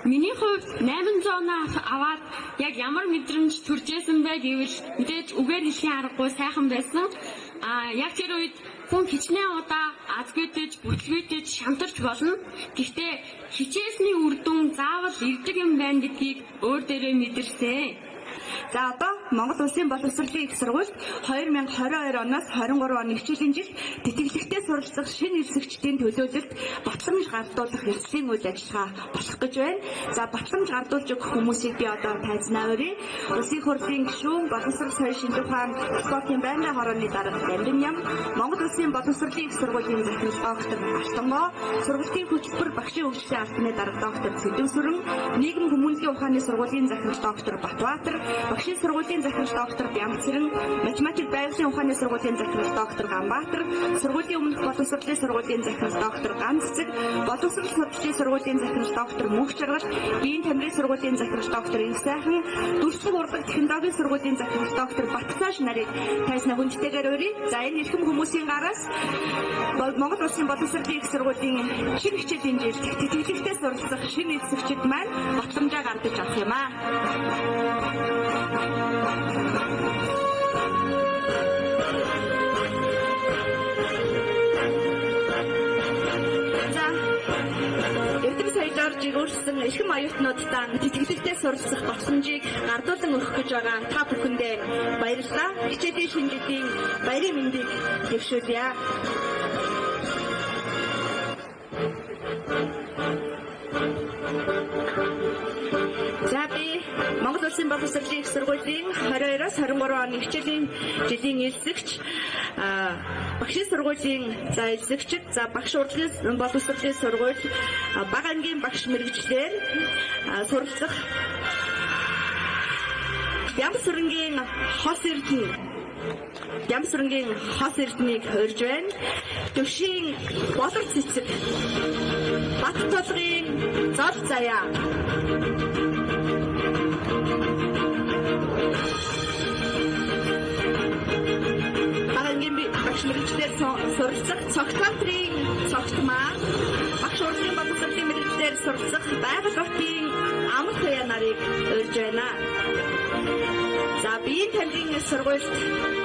Миний хувьд 800 оноо аваад яг ямар мэдрэмж төржсэн бэ гэвэл мэдээж үгээр хэлхийн аргагүй сайхан байсан. Яг тэр үед хүн хичнээн удаа азгүйдэж, бүтлгүйдэж, шантарч болно. Гэхдээ хичээлсний үр дүн заавал ирдэг юм байна гэдгийг өөр дээрээ мэдэрсэн. За одоо Монгол Улсын боловсролын их сургуульд 2022 оноос 23 оны хичээлийн жилд тэтгэлэгтэй суралцах шинэ элсэгчдийн төлөөлөлд батламж гардуулах ёслолын үйл ажиллагаа болох гэж байна. За батламж гардуулж өгөх хүмүүсийг би одоо тайзнаа урья. Улсын хурлын гишүүн, боловсрол соёл шинжлэх ухаан спортын байнгын хорооны дарга Дамбин Ям, Монгол Улсын боловсролын их сургуулийн захирал доктор Алтангоо, сургалтын хөтөлбөр багшийн хөгжлийн албаны дарга доктор Цэдэн сүрэн, нийгэм хүмүүнлэгийн ухааны сургуулийн захирал доктор Батбаатар, багшийн сургуулийн захирал доктор Бямцэрэн, математик байгалийн ухааны сургуулийн захирал доктор Ганбаатар, сургуулийн өмнөх боловсролын сургуулийн захирал доктор Ганцэцэг, боловсрол судлалын сургуулийн захирал доктор Мөнх Жаргал, Биеийн тамирын сургуулийн захирал доктор Инх сайхан, дүрслэг урлаг технологийн сургуулийн захирал доктор Батцааш нарыг тайзна хүндтэйгээр урья. За энэ эрхэм хүмүүсийн гараас Монгол Улсын боловсролын их сургуулийн шинэ хичээлийн жилд тэтгэлэгтэй суралцах шинэ элсэгчид маань батламжаа гардаж авах юм аа. За Эрдэм соёлоор жигүүрсэн эрхэм оюутнуудаа тэтгэлэгтэй суралцах батламжийг гардуулан өгөх гэж байгаа та бүхэндээ баярлалаа. Хичээлийн шинэ жилийн баярын мэндийг дэвшүүлье. За би Монгол Улсын боловсролын их сургуулийн 22-оос 23 оны хичээлийн жилийн элсэгч, багшийн сургуулийн за элсэгчид, за багш урлагийн боловсролын сургууль бага ангийн багш мэргэжлээр суралцах Бямсүрэнгийн хос эрдэнэ Бямсүрэнгийн хос эрдэнийг урьж байна. Төвшийн болор цэцэг, Бат толгын зол заяа. Бага ангийн багш мэргэжлээр суралцах Цогтбаатрын Цогтмаа, багш урлагийн боловсролын мэргэжлээр суралцах Байгаль хотын Амт туяа нарыг урьж байна. За биеийн тамирын сургуульд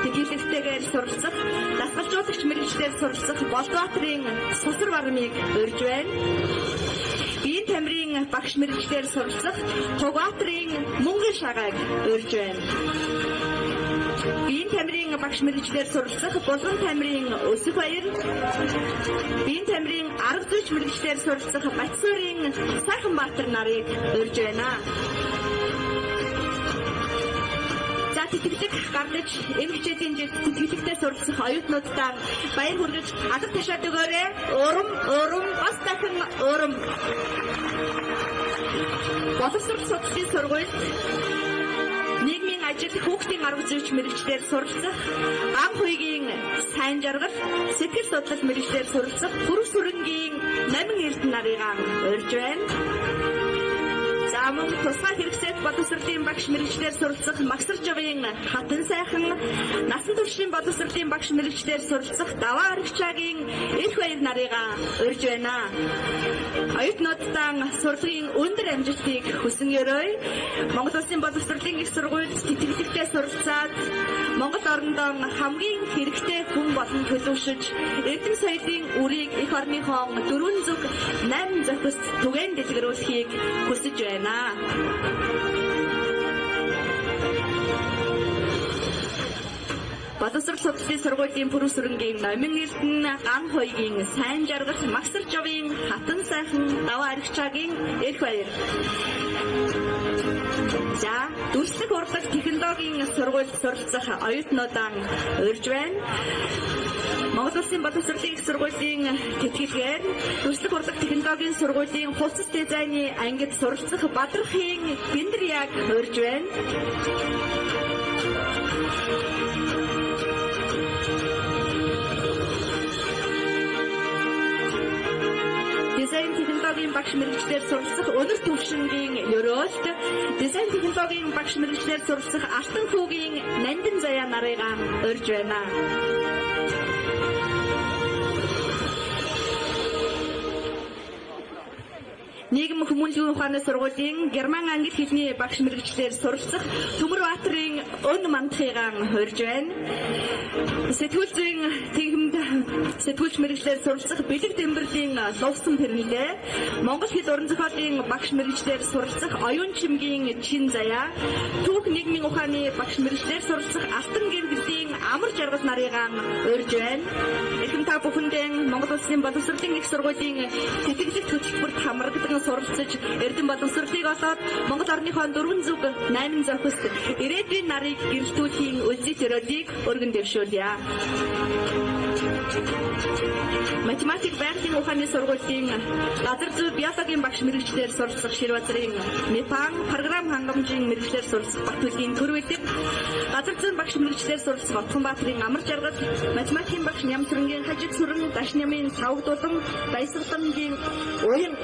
тэтгэлэгтэйгээр суралцах дасгалжуулагч мэргэжлээр суралцах Болдбаатрын Сусар бармыг урьж байна. Биеийн тамирын багш мэргэжлээр суралцах Тугбаатрын Мөнгөн шагааг урьж байна. Биеийн тамирын багш мэргэжлээр суралцах Булган тамирын Өсөх баяр, биеийн тамирын арга зүйч мэргэжлээр суралцах Батсуурын Сайхан Баатар нарыг урьж байна. тэтгэлэг гарлаж энэ хичээлийн жил тэтгэлэгтээ суралцах оюутнуудаа баяр хүргэж алга ташаад өгөөрэй. Урам, урам, бас дахин урам. Боловсрол судлалын сургуульд нийгмийн ажил, хүүхдийн арга зүйч мэргэжлээр суралцах, ган хуйгийн сайн жаргал, сэтгэл судлал мэргэжлээр суралцах Пүрэв сүрэнгийн Намин Эрдэнэ нарыг урьж байна. За мөн тусгай хэрэгцээт боловсролын багш мэргэжлээр суралцах Магсаржавын Хатан сайхан, насан туршийн боловсролын багш мэргэжлээр суралцах Даваа Аргачаагийн Эрх баяр нарыг урьж байна. Оюутнууддаа сурлагын өндөр амжилтыг хүсэн өрөөе. Монгол Улсын боловсролын их сургуульд тэтгэлэгтэй суралцаад Монгол орондоо хамгийн хэрэгтэй хүн болон төлөвшөж эрдэм соёлын үрийг эх орныхоо 408 зохист түгээн дэлгэрүүлэхийг хүсэж байна. Боловсрол судлалын сургуулийн Пүрэв сүрэнгийн Номин Эрдэнэ, Ган хуйгийн Сайн жаргал, Магсаржавын Хатан сайхан, Даваа Аргачаагийн Эрх баяр. За, дүрслэх урлаг технологийн сургуульд суралцах оюутнуудаа урьж байна. Монгол Улсын боловсролын их сургуулийн тэтгэлгээр дүрслэх урлаг технологийн сургуулийн хувцас дизайны ангид суралцах Бадрахын Биндрияг урьж байна. Дизайн технологийн багш мэргэжлээр суралцах Өнөр Төвшингийн Ерөөлт, дизайн технологийн багш мэргэжлээр суралцах Алтан хүүгийн Нандин Заяа нарыг урьж байна. Нийгэм хүмүүнлэгийн ухааны сургуулийн герман англи хэлний багш мэргэжлээр суралцах Төмөрбаатарын Өн Мандахыг урьж байна. Сэтгүүл зүйн тэнхимд сэтгүүлч мэргэжлээр суралцах Бэлэг Дэмбэрлийн Лувсан Пэрнэлээ, Монгол хэл уран зохиолын багш мэргэжлээр суралцах Оюун Чимгийн Чин Заяа, Түүх нийгмийн ухааны багш мэргэжлээр суралцах Алтан Гэргэлдийн Амар Жаргал нарыг урьж байна. Эрхэм та бүхэндээ Монгол Улсын боловсролын их сургуулийн тэтгэлэг хөтөлбөрт хамрагдан суралцаж эрдэм боловсролыг олоод Монгол орныхоо 408 зохист ирээдүйн нарыг гэрэлтүүлэхийн үлзий төрөлийг өргөн дэвшүүлье. Математик байгалийн ухааны сургуулийн газар зүй биологийн багш мэргэжлээр суралцах Ширвазрын Мепан, програм хангамжийн мэргэжлээр суралцах Батүлийн Төрвэлэг, газар зүйн багш мэргэжлээр суралцах Отгонбаатарын Амар Жаргал, математикийн багш Нямсрангийн Хажиг Сүрэн, Дашнямын Савгдулан, Баясгалангийн Уян.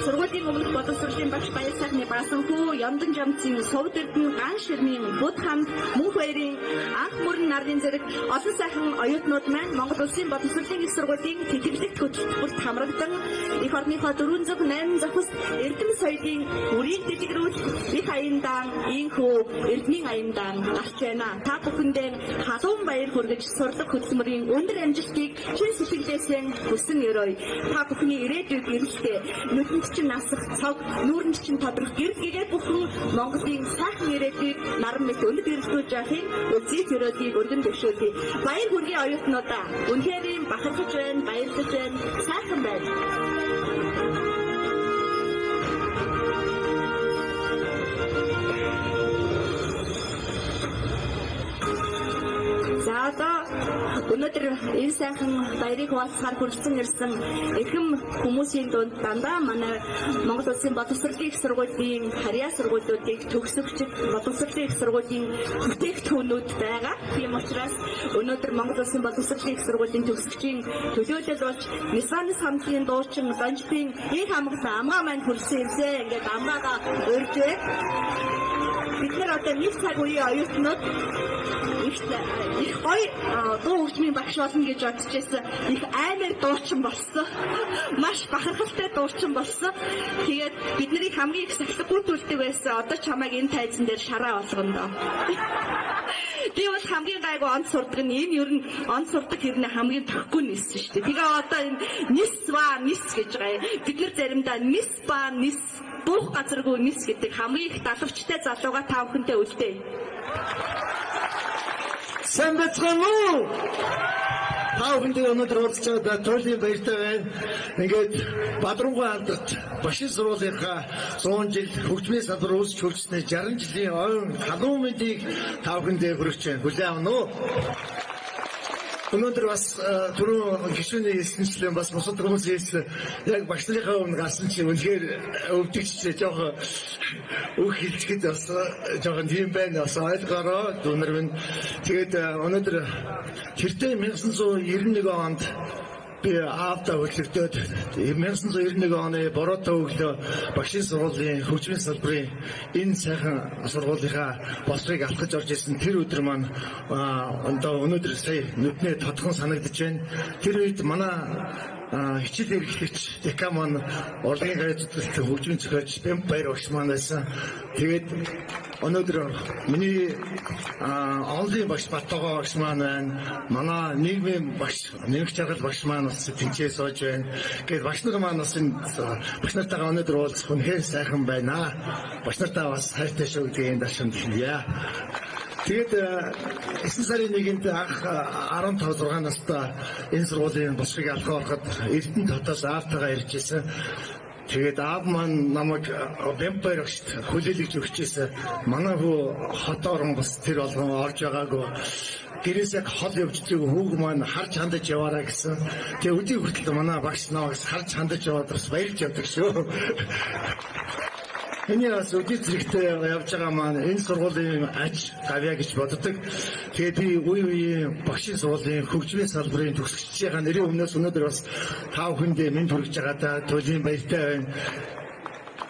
Сургуулийн өмнөх боловсролын багш Баяр сайхны Баасанхүү, Ямдан Жамцын Сувд Эрдэнэ, Ган ширмийн Буд хамт, Мөнх баярын Анх мөрөн нарын зэрэг олон сайхан оюутнууд маань Монгол Улсын боловсролын их сургуулийн тэтгэлэгт хөтөлбөрт хамрагдан эх орныхоо 408 зохист эрдэм соёлын үрийг дэлгэрүүлж их аяндаа инхүү эрдмийн аяндаа гарч байна. Та бүхэндээ халуун баяр хүргэж сурлага хөтөлмөрийн өндөр амжилтыг чин сэтгэлээсээ хүсэн өрөөе. Та бүхний ирээдүйд эрэлтээ нүдэнд чинь насах цог, нүүрэнд чинь тодрох гэрэл гэгээ бүхэн Монголын сайхан ирээдүйд наран мэт өндөр гэрэлтүүлж байхын үлзий төрөлийг өргөн дэвшүүлье. Баяр хүргэе оюутнуудаа. Үнэхээр юм бахархаж байна, баярлаж байна, сайхан байна. За одоо өнөөдөр энэ сайхан баярыг хуваалцахаар хүрэлцэн ирсэн эрхэм хүмүүсийн дунд дандаа манай Монгол Улсын боловсролын их сургуулийн харьяа сургуулиудыг төгсөгчд, боловсролын их сургуулийн бүтээгдэхүүнүүд байгаа. Тийм учраас өнөөдөр Монгол Улсын боловсролын их сургуулийн төгсөгчийн төлөөлөл болж Нисванис хамтлагийн дуучин Донжпын их хамгаалан амгаа маань хүрэлцэн ирсэн. Ингээд амгаагаа урьж байна. Бид нар одоо нэг цаг үеийн оюутнууд их гоё дуу хөгжмийн багш болно гэж бодож байсан. Их аймаар дуучин болсон. Маш бахархалтай дуучин болсон. Тэгээд бид нарыг хамгийн их сахилгагүй төлдөг байсан. Одоо чамайг энэ тайзан дээр шараа болгоно доо. Би бол хамгийн гайгүй онц сурдаг нь энэ ер нь онц сурдаг хэрнээ хамгийн тохихгүй нис шүү дээ. Тэгээ одоо энэ нис ба нис гэж байгаа. Бид нар заримдаа нис ба нис буух газаргүй нис гэдэг хамгийн их далавчтай залууга та бүхэнтэй үлдээе. Сайн байцгаана уу? Та бүхэндээ өнөөдөр уулзч байгаадаа туйлын баяртай байна. Ингээд Бадрангуй алдарт багшийн сургуулийнхаа 100 жил хөгжмийн салбар үүсч хөгжсөний 60 жилийн ойн халуун мэндийг та бүхэндээ хүргэж байна. Хүлээн авна уу? Өнөөдөр бас түрүүн гишүүний хэлсэнчлэн бас бусад хүмүүс хэлсэн яг багш нарынхаа өмнө гарсан чинь үнэхээр өвдөгчтэй жоохон үг хэлчихэд бас жоохон тийм байна, бас ойлгоорой дүүнер минь. Тэгээд өнөөдөр тэртээ 1991 онд би аавдаа хөтлөгдөөд 1991 оны бороотой өглөө багшийн сургуулийн хөгжмийн салбарын энэ сайхан сургуулийнхаа босгыг алхаж орж ирсэн тэр өдөр маань одоо өнөөдөр сая нүднээ тодхон санагдаж байна. Тэр үед манай хичээл эрхлэгч декан маань урлагийн гай зүтгэлт хөгжмийн зохиолч Бэмб Баяр багш маань байсан. Тэгээд өнөөдөр миний онлын багш Баттогоо багш маань байна. Манай нийгмийн багш Нэмэх жаргал багш маань бас тэнцээ сууж байна. Тэгээд багш нар маань бас энэ багш нартайгаа өнөөдөр уулзах үнэхээр сайхан байна. Багш нартаа бас хайртай шүү гэдгийг энд ашигт хэлье. Тэгээд 9 сарын 1-нд анх 15 6 настай энэ сургуулийн босгыг алхаа ороход Эрдэнэт хотоос аавтайгаа ирж ирсэн. Тэгээд аав маань намайг Бэмб Баяр багшд хүлээлгэж өгч ирсэн. Манай хүү хот орон бас тэр болгон орж байгаагүй. Гэрээс яг хол явж байгаа хүүг маань харж хандаж яваараа гэсэн. Тэгээ өдий хүртэл манай багш намайг харж хандаж яваад бас баярлж явдаг шүү. Миний бас өдий зэрэгтэй явж байгаа маань энэ сургуулийн аж гавьяа гэж боддог. Тэгээд би үе үеийн багшийн сургуулийн хөгжмийн салбарын төгсөгчдийнхаа нэрийн өмнөөс өнөөдөр бас та бүхэндээ мэнд хүргэж байгаадаа туйлын баяртай байна.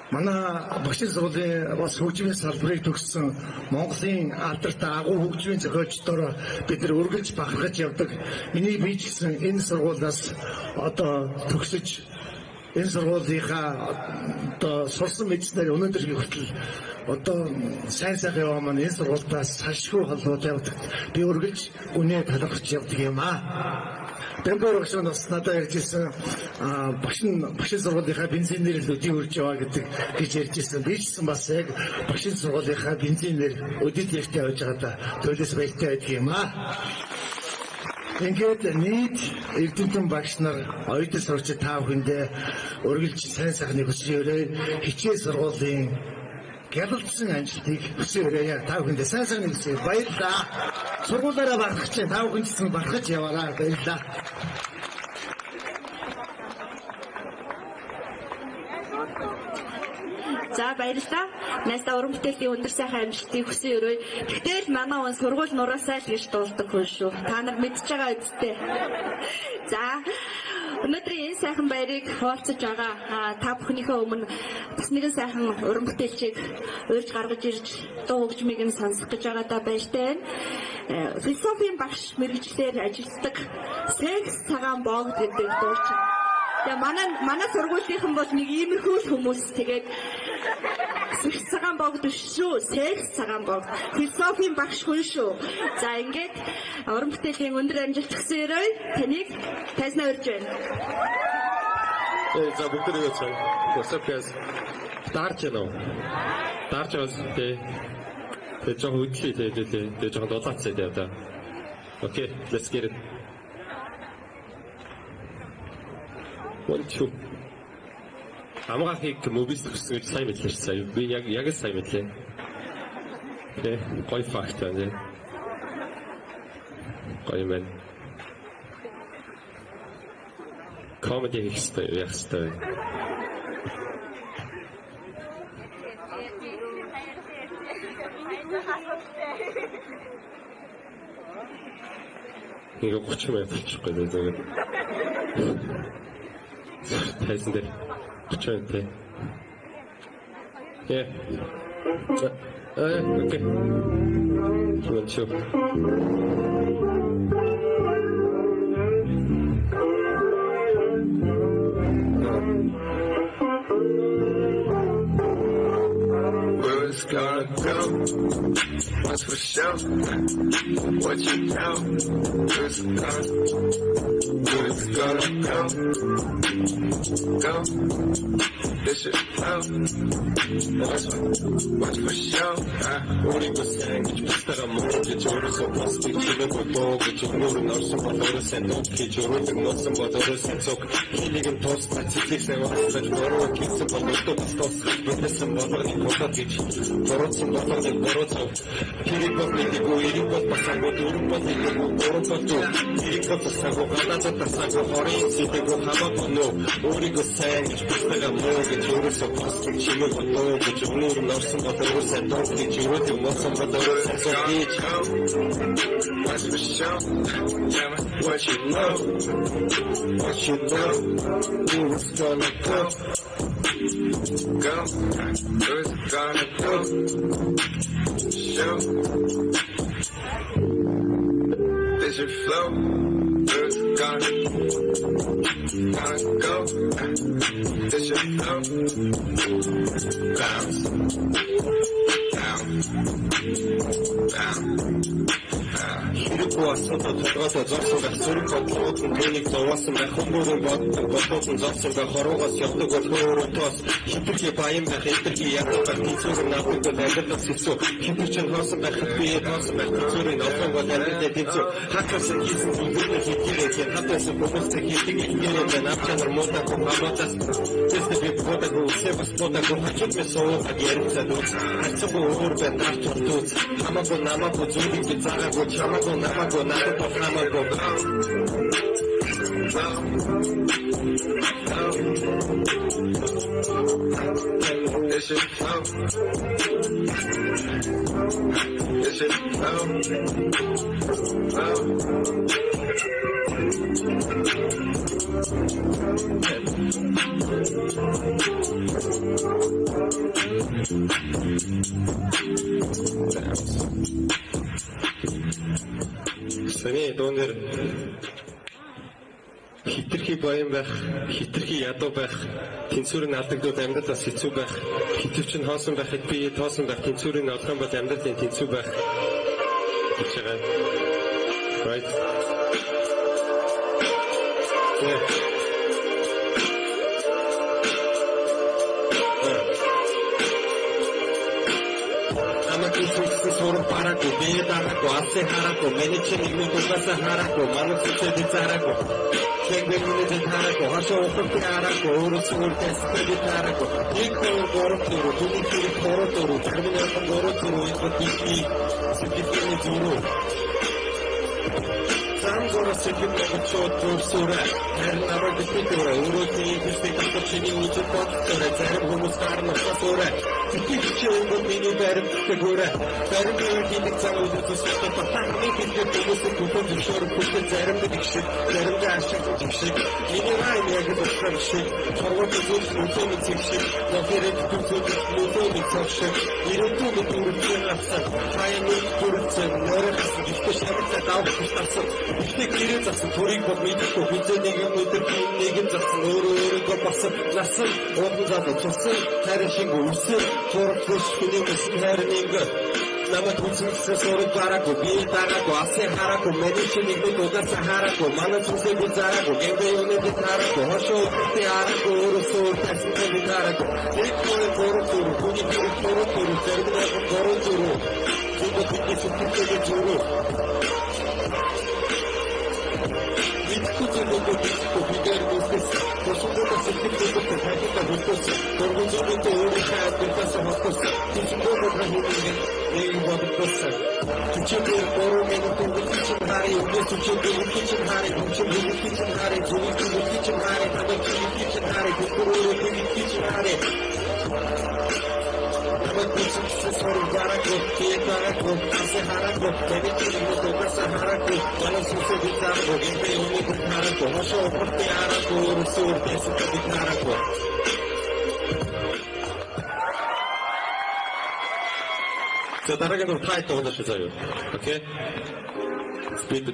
Манай багшийн сургуулийн бас хөгжмийн салбарыг төгссөн Монголын алдартай агуу хөгжмийн зохиолчдоор бид нар үргэлж бахархаж явдаг. Миний бие ч гэсэн энэ сургуулиас одоо төгсөж энэ сургуулийнхаа одоо сурсан мэдснээр өнөөдөр хүртэл одоо сайн сайхан яваа маань энэ сургуультаас салшгүй холбоод явдаг. Би үргэлж үнэ талархаж явдаг юм аа. Бэмб Баяр багш бас надад ярьж ирсэн, багш нь багшийн сургуулийнхаа бензинээр л өдий хурж яваа гэдэг гэж ярьж ирсэн. Би ч гэсэн бас яг багшийн сургуулийнхаа бензинээр өдий зэрэгтэй явж байгаадаа төлөөс баяртай байдаг юм аа. Ингээд нийт эрдэмтэн багш нар оюутан сурагчид та бүхэндээ үргэлж сайн сайхныг хүсэж өрөө, хичээл сургуулийн гялалзсан амжилтыг хүсэж өрөөе. Та бүхэндээ сайн сайхныг хүсье. Баярлалаа. Сургуулаараа бахархаж чинь та бүхэн ч гэсэн бахархаж яваарай. Баярлалаа. За баярлалаа. Найстаа уран бүтээлийн өндөр сайхан амжилтыг хүсэн өрөө. Тэгтэл манай хүн сургууль нураасаа л гэж дуулдаг хүн шүү. Та нар мэдж байгаа үсттэй. За өнөөдрийн энэ сайхан баярыг хуваалцаж байгаа та бүхнийхээ өмнө бас нэгэн сайхан уран бүтээлчийг урьж гаргаж ирж дуу хөгжмийг нь сонсох гэж байгаадаа баяртай байна. Философийн багш мэргэжлээр ажилладаг Секс цагаан богд гэдэг дуучин. Тэгээ манай сургуулийнхан бол нэг иймэрхүү л хүмүүс. Тэгээд Секс цагаан богд биш шүү. Секс цагаан богд. Философийн багш хүн шүү. За ингээд уран бүтээлийн өндөр амжилт хүсэн өрөө таныг тайзнаа урьж байна. За бүгдээрээ цай. What's up guys? Дарж яана уу? Дарж яваас тий. Тэгээ жоохон хөдлөе тий тий. Тэгээ жоохон дулаацъя тий одоо. Okay, let's get it. 1 2. Амгаахыг мобис төгссөн гэж сайн мэдлээ шүү дээ. Би яг л сайн мэдлээ. Тэ гоё факт байна. Гоё юм байна. Комеди хийх хэрэгтэй, яах хэрэгтэй. Ингээ 30 минут болчихгүй дээ зүгээр. Тайзан дээр 30 минут тий. Yeah. Okay. 1 2. Well, it's gotta go. Once for sure. What you know? It's gotta, it's gotta go. Go. This shit flow. Watch for show. Өөрийгөө сайн гэж бусдаараа муу гэж өөрөөсөө бусдыг чимээгүй дуу гэж өмнөр нь орсон бол өөрөө сайн дуу гэж өрөөдөг нуусан бол өөрөө сайн цуг хинийг нь туслах цэцлэг сайн ууцлаж буруу хийсэн бол өдөө бас туслах бүтээсэн болгоныг болоод гэж буруутсан болгоныг буруу цуг хэрэг бол мэдээгүй эрэг бол басаагүй дөрөв бол мэдээгүй гурав бол зүг хэрэг бол тасаагүй гадаадад тасаагүй хорын сэтэгүй хамаагүй нөө өөрийгөө сайн гэж бусдаараа муу гэж өөрөөсөө бусдыг чимээгүй дуу гэж өмнөр нь орсон бол өөрөө сайн дуу гэж өрөөдөг нуусан бол өөрөө сайн цуг гэж Watch for show. Tell me what you know. What you know, who is gonna go? Go. Who's gonna go? Show. This shit flow. Who's gonna go? This shit flow. Bounce. Bounce. Bounce. Хэрэггүй асуудал толгойдоо зогсон байх сөрөг бодлогууд нь түүнийг зовоосон байх хүмүүрийн боддог бодлууд нь зогсон байх хорвоогоос явдаг бол өөрөөтөөс хэтэрхий баян байх эдэрхий ядуу байх тэнцвэр нь авдаг бол амьдралаас хэцүү хэтэр чинь хоосон байхад бие тоосон байх тэнцвэрийн олгон бол амьдралаа тэнцүү хатсан хийсэн зүйлээ хийгээрэй тийм хатсан хүмүүстэй хийдэг ихгээрэй байна ав чанар муудаагүй хамаатаас тэстэ би бодаагүй үсээ бас бодаагүй хажууд мэс суугаад ярилцаад үз харцаагүй өөр байна дарч урдүүц хамаагүй намаагүй зүйлийг би заагаагүй чамаагүй намаагүй надад бол хамаагүй. This shit flow. This shit flow. Flow. Сэний дуун дээр хэтэрхий баян байх, хэтэрхий ядуу байх, тэнцвэр нь алдагдвал амьдралаас хэцүү байх, хэтвч нь хоосон байхад бие тоосон байх, тэнцвэрийг олох юм бол амьдралын тэнцүү байх гэж байгаа. Right. Yeah. Намайг хийсэн сураг бараагүй, бие дараагүй, алсын хараагүй, миний чинь нэгмүүд угаасаа хараагүй, манай сүсээ би зараагүй. Чэнгэ миний би хараагүй, хошоо ухагтай хараагүй, өөрөөсөө өөр тастай би хараагүй. 1 2 3 4, түүний хэрэг 3 4, зарим нь 3 4, энэ бол бидний сэтгэлийн зүрх. Зам зураг сэтгэл монголчууд зурсуурай, харин намайг битгий өөрөө тийм хэсэг татвар чиний үзэл бодолтой зарим хүмүүс гарна усаас өөрөө. Сэтгэл хичээн бол миний баримттай хөөрэ. Зарим үеийн хийдэг зам үзэл төсөлтөд батан хамгийн хэлдэг хүмүүсийн бүхэн зөвшөөрөх хүсэл заримд их шиг, заримдаа ашиглаж их шиг. Миний райм яг л ухаан шиг, торгууд үзэл нөлөө мэдэх шиг, нөхөрөд төсөөлөл нөлөө мэдэх шиг. Ирээдүйн мэд үргэлжлэн авсан, хаяа нэг төрөлцөн, нойрох гэхдээ шагналаа давах гэж тасан. Гэхдээ гэрээ засан төрийг бол мэдэхгүй хизээ нэг юм өдөр нэгэн засан өөрөө өөрийгөө басан насан уулын залуу цусан хайрын шиг өрсөн зураг хүний мэсэн хайрын ингээ намайг хүнсэлсэн сураг бараагүй бие дагаагүй алсын хараагүй миний чинь нэгмэд угаасаа хараагүй манай сүнсээ би зараагүй гэмбэ юуны би таараагүй хошоо үхтэй хараагүй өөрөөсөө өөр тастай би таараагүй 1 2 3 4 хүний хэрэг 3 4 зарим нь 3 4 зүгээр бидний сэтгэлтэй зүрх Мэдхгүй зүйлүүдээ бичихгүй бид нар нүсээс тусангуудаа сэтгэлдээ тайлбар хөлтөөс дөрвөн зүйлүүдээ өөрийнхөө амьдралаас холдоос тийшээ бодлого хийх нэг боддоос 42 3 минут өнгөрсөн чинь харъя өнгөрсөн чинь өнгөрсөн чинь харъя өнгөрсөн чинь харъя зүрх өнгөрсөн чинь харъя тамаг чинь харъя гүрүү чинь харъя намайг хүссэн сураг бараагүй бие дараагүй алсын хараагүй миний чинь угаасаа хараагүй манай сүнсээ би зараагүй гэмбэ юуны би хараагүй хошоо ухартай хараагүй өөрөөсөө өөр тастай би хараагүй. За дараагийн дур тайт дуунаа шүү заяа. Окей.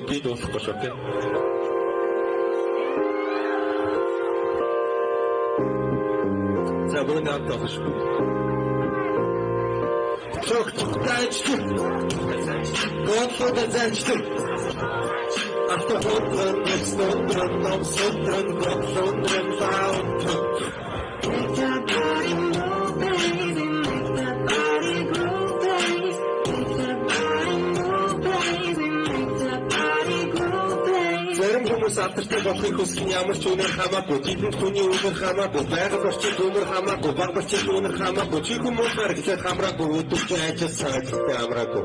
Би дууслахгүй шүү, окей. За бүгд хамт авах шүү. Цог тайчдаг. Готлоо зайчдаг. Автохотрон, нэснотрон, номсотрон, готлондрон, лаунтрон. Make that body move, baby. Make that body groove, baby. Make that body move, baby. Make that body groove, baby. Зарим хүмүүс алдартай болохыг хүсэх нь ямар ч үнээр хамаагүй, тэдэнд хүний үнэр хамаагүй, байгаль орчин үнэр хамаагүй, баг барчин үнэр хамаагүй, чи хүмүүс харагдаад хамраагүй, өдөрч ажилласан ажилтай амраагүй.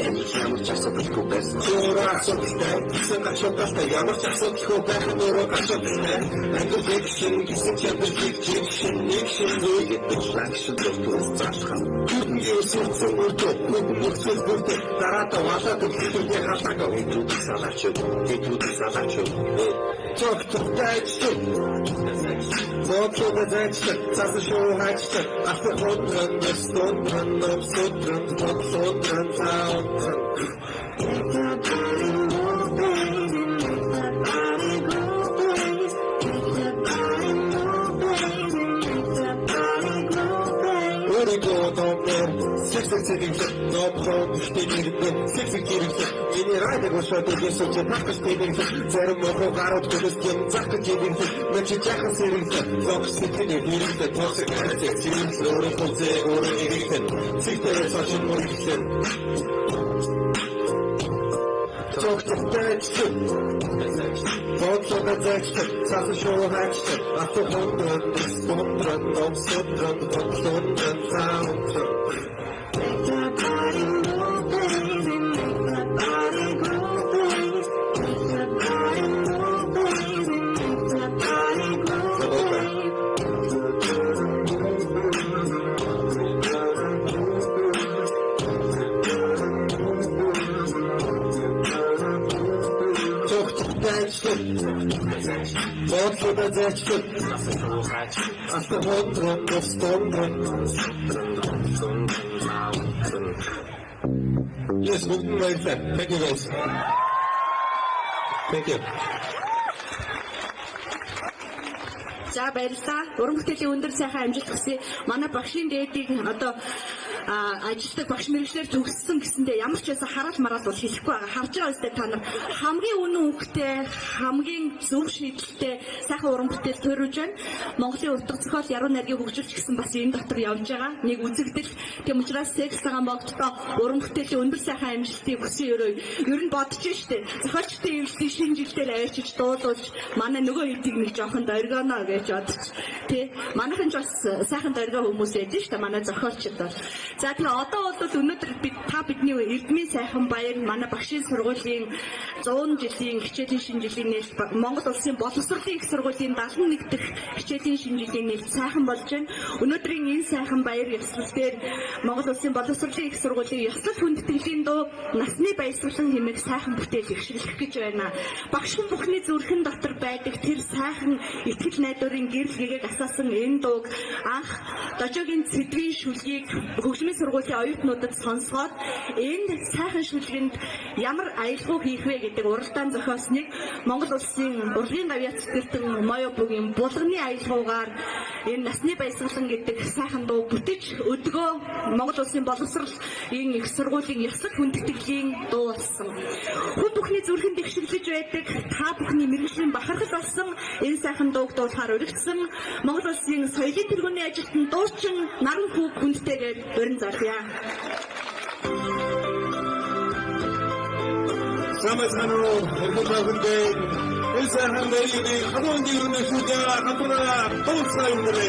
Амьдрал ямар ч асуудалгүй байсан. Өөрөө асуудалтай, гэсэн гашуудалтай, ямар ч асуудалгүй байх нь өөрөө гашуудалтай. Амьдрал нэг шин, гэсэн ч амьдрал нэг шин, нэг шин зүйл гэдэг лагш дуртуус залхам. Түүнгийн өсөрсөн үрдэ, нөхцөл бүрдэ, дараатаа валаад өгсөлтөний халаагаа Хэдүүдийг салаач, хэдүүдийг салаач. Цогцтой ажил. Бодлого зайчлаг, цасан шоу хайчлаг, алтан хондрон, ёсондрон, номсодрон, бодлондрон, заондрон. Make that body move, baby. Make that body groove, baby. Make that body move, baby. Make that body groove, baby. Өөрийгөө номер сэгсэг зэрэглэх, номхон гэхдээ нэрдэ сэгсэг зэрэглэх. Миний райдаг ушаад өгөөсөж тах гэж тэмэглэх. Зарим мохоо гарууд гөлөс юм зах гэж тэмэглэх. Мэн чи жаахан сэргэлэх, лог сэтгэний хэрэглэх, тосог харилцаа зэрэглэх, өөрийнхөө зээ өөрөө хэрэглэх. Цэгтэрээ цаашин мөрөглөх. Цогцтой ажил. Бодлого зайчлаг, цасан шоу хайчлаг, алтан хондрон, ёсондрон, номсондрон, бодлондрон, заондрон. Make that body move, baby. Make that body groove, baby. Make that body move, baby. Make that body groove, baby. Цогцтой ажил. Бодлого зайчлаг, алтан хондрон, ёсондрон. Yes, бүгд нь баярлалаа. Thank you guys. Thank you. За баярлалаа. Уран бүтээлийн өндөр сайхан амжилт хүсье. Манай багшийн дээдийг одоо ажилтдаг багш мэргэжлэр төгссөн гэсэндээ ямар ч байсан хараал мараал бол хэлэхгүй байгаа. Харж байгаа үстэй та нар хамгийн үнэн үгтэй, хамгийн зөв шийдэлтэй сайхан уран бүтээл төрүүлж байна. Монголын утга зохиол яруу найргийг хөгжүүлж гэсэн бас энэ дотор явж байгаа. Нэг үзэгдэл. Тийм учраас секс цагаан богдтой уран бүтээлийн өндөр сайхан амжилтыг хүсэн өрөө. Ер нь бодож штэ. Зохиолчдын эвлэлтийн шинэ жилдээ авчиж дуулуулж манай нөгөө хэдийг нэг жоохон доргоно гэж бодож тий. Манайхан ч бас сайхан доргой хүмүүс байж штэ. Манай зохиолчд бол. За тэгээ одоо бол өнөөдөр бид та бидний эрдмийн сайхан баяр манай багшийн сургуулийн 100 жилийн хичээлийн шинэ жилийн нээлт Монгол улсын боловсролын их сургуулийн 71 дахь хичээлийн шинэ жилийн нээлт сайхан болж байна. Өнөөдрийн энэ сайхан баяр ёслол дээр Монгол улсын боловсролын их сургуулийн ёслол хүндэтгэлийн дуу насны баясгалан хэмээх сайхан бүтээл ихшиглэх гэж байна. Багш хүн бүхний зүрхэн дотор байдаг тэр сайхан итгэл найдварын гэрэл гэгээг асаасан энэ дууг анх дожоогийн цэдвийн шүлгийг хөгжмийн сургуулийн оюутнуудад сонсгоод энэ сайхан шүлгэнд ямар аялгау хийх вэ гэдэг уралдаан зохиосныг Монгол улсын урлагийн гавьяат сэтгэртэн Моё бүгийн булганы аялгаугаар энэ насны баясгалан гэдэг сайхан дуу бүтэж өдгөө Монгол улсын боловсролын их сургуулийн ёслол хүндэтгэлийн дуу болсон. Хүн бүхний зүрхэнд дэвшиглэж байдаг та бүхний мэргэжлийн бахархал болсон энэ сайхан дууг дуулахаар уригдсан Монгол улсын соёлын тэргүүний ажилтан дуучин Наран хүүг хүндтэйгээр урин зарлая. Сайн байцгаана уу? Эрхэм бүхэндээ энэ сайхан баярыг хамгаан дээрээ шүдэ хамтраа дууцгаа юм дэрэ.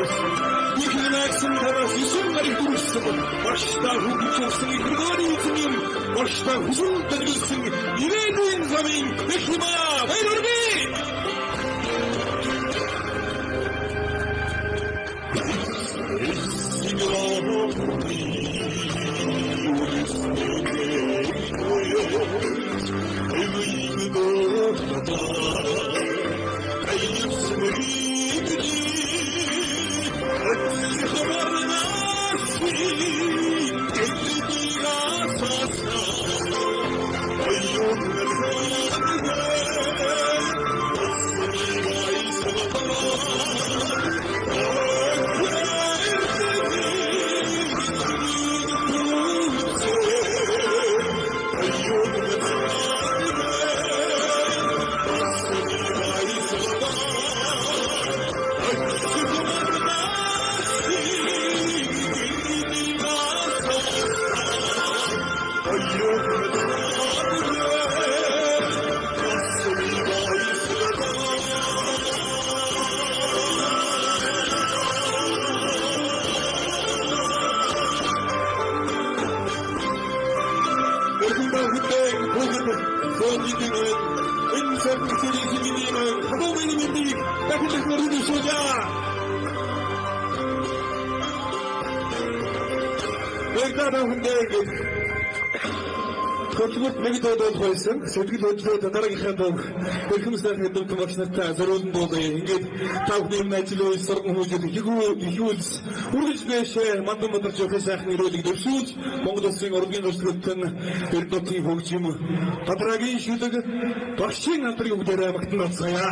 дүүрсэн. Ихнэсэн тараас ишин гариг дүрсэн. Багштай хөгжиж явсан ихэргөөний эзэн юм. Багштай хүсэл дэлгэсэн ирээдүйн замын их юм аа. Баяр хүргэе. Сэтгэл хөдлөлөө дараагийнхаа дууг эрхэм сайхан эрдэмтэн багш нартай зориулан дуулъя. Ингээд та бүхний өмнө ажил үйл сурган хүмүүжил ихүүлс үргэлж дэшээ мандан бадарч явахын сайхан эрүүлэг дэвшүүлж Монгол улсын урлагийн зурсгалт нь Эрдэнэтийн хөгжим Гадраагийн шүлэг багшийн алдрыг бүгдээрээ магтан дууцгаая.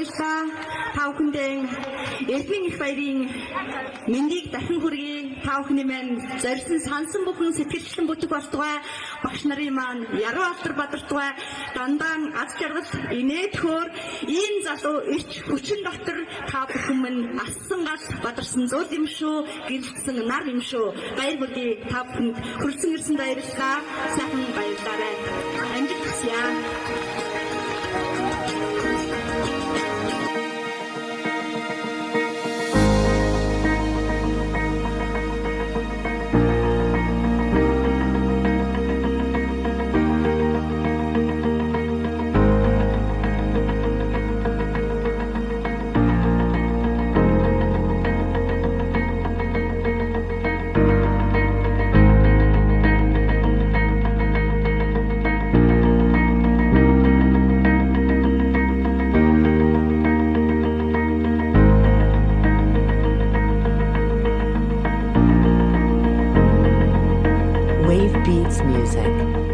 Баярлалаа. Та бүхэндээ эрдмийн их баярын мэндийг дахин хүргэе. Та бүхний маань зорьсон сансан бүхэн сэтгэлчлэн бүтэх болтугай. Багш нарын маань яруу алдар бадартугай. Дандаа аз жаргал инээд хөөр ийм залуу эрч хүчин дотор та бүхэн минь ассан гал бадарсан зул юм шүү. Гэрэлтсэн нар юм шүү. Баяр хүргэе. Та бүхэнд хүрсэн ирсэн баярлалаа. Сайхан баярлалаа. Амжилт хүсье. Wave Beats Music.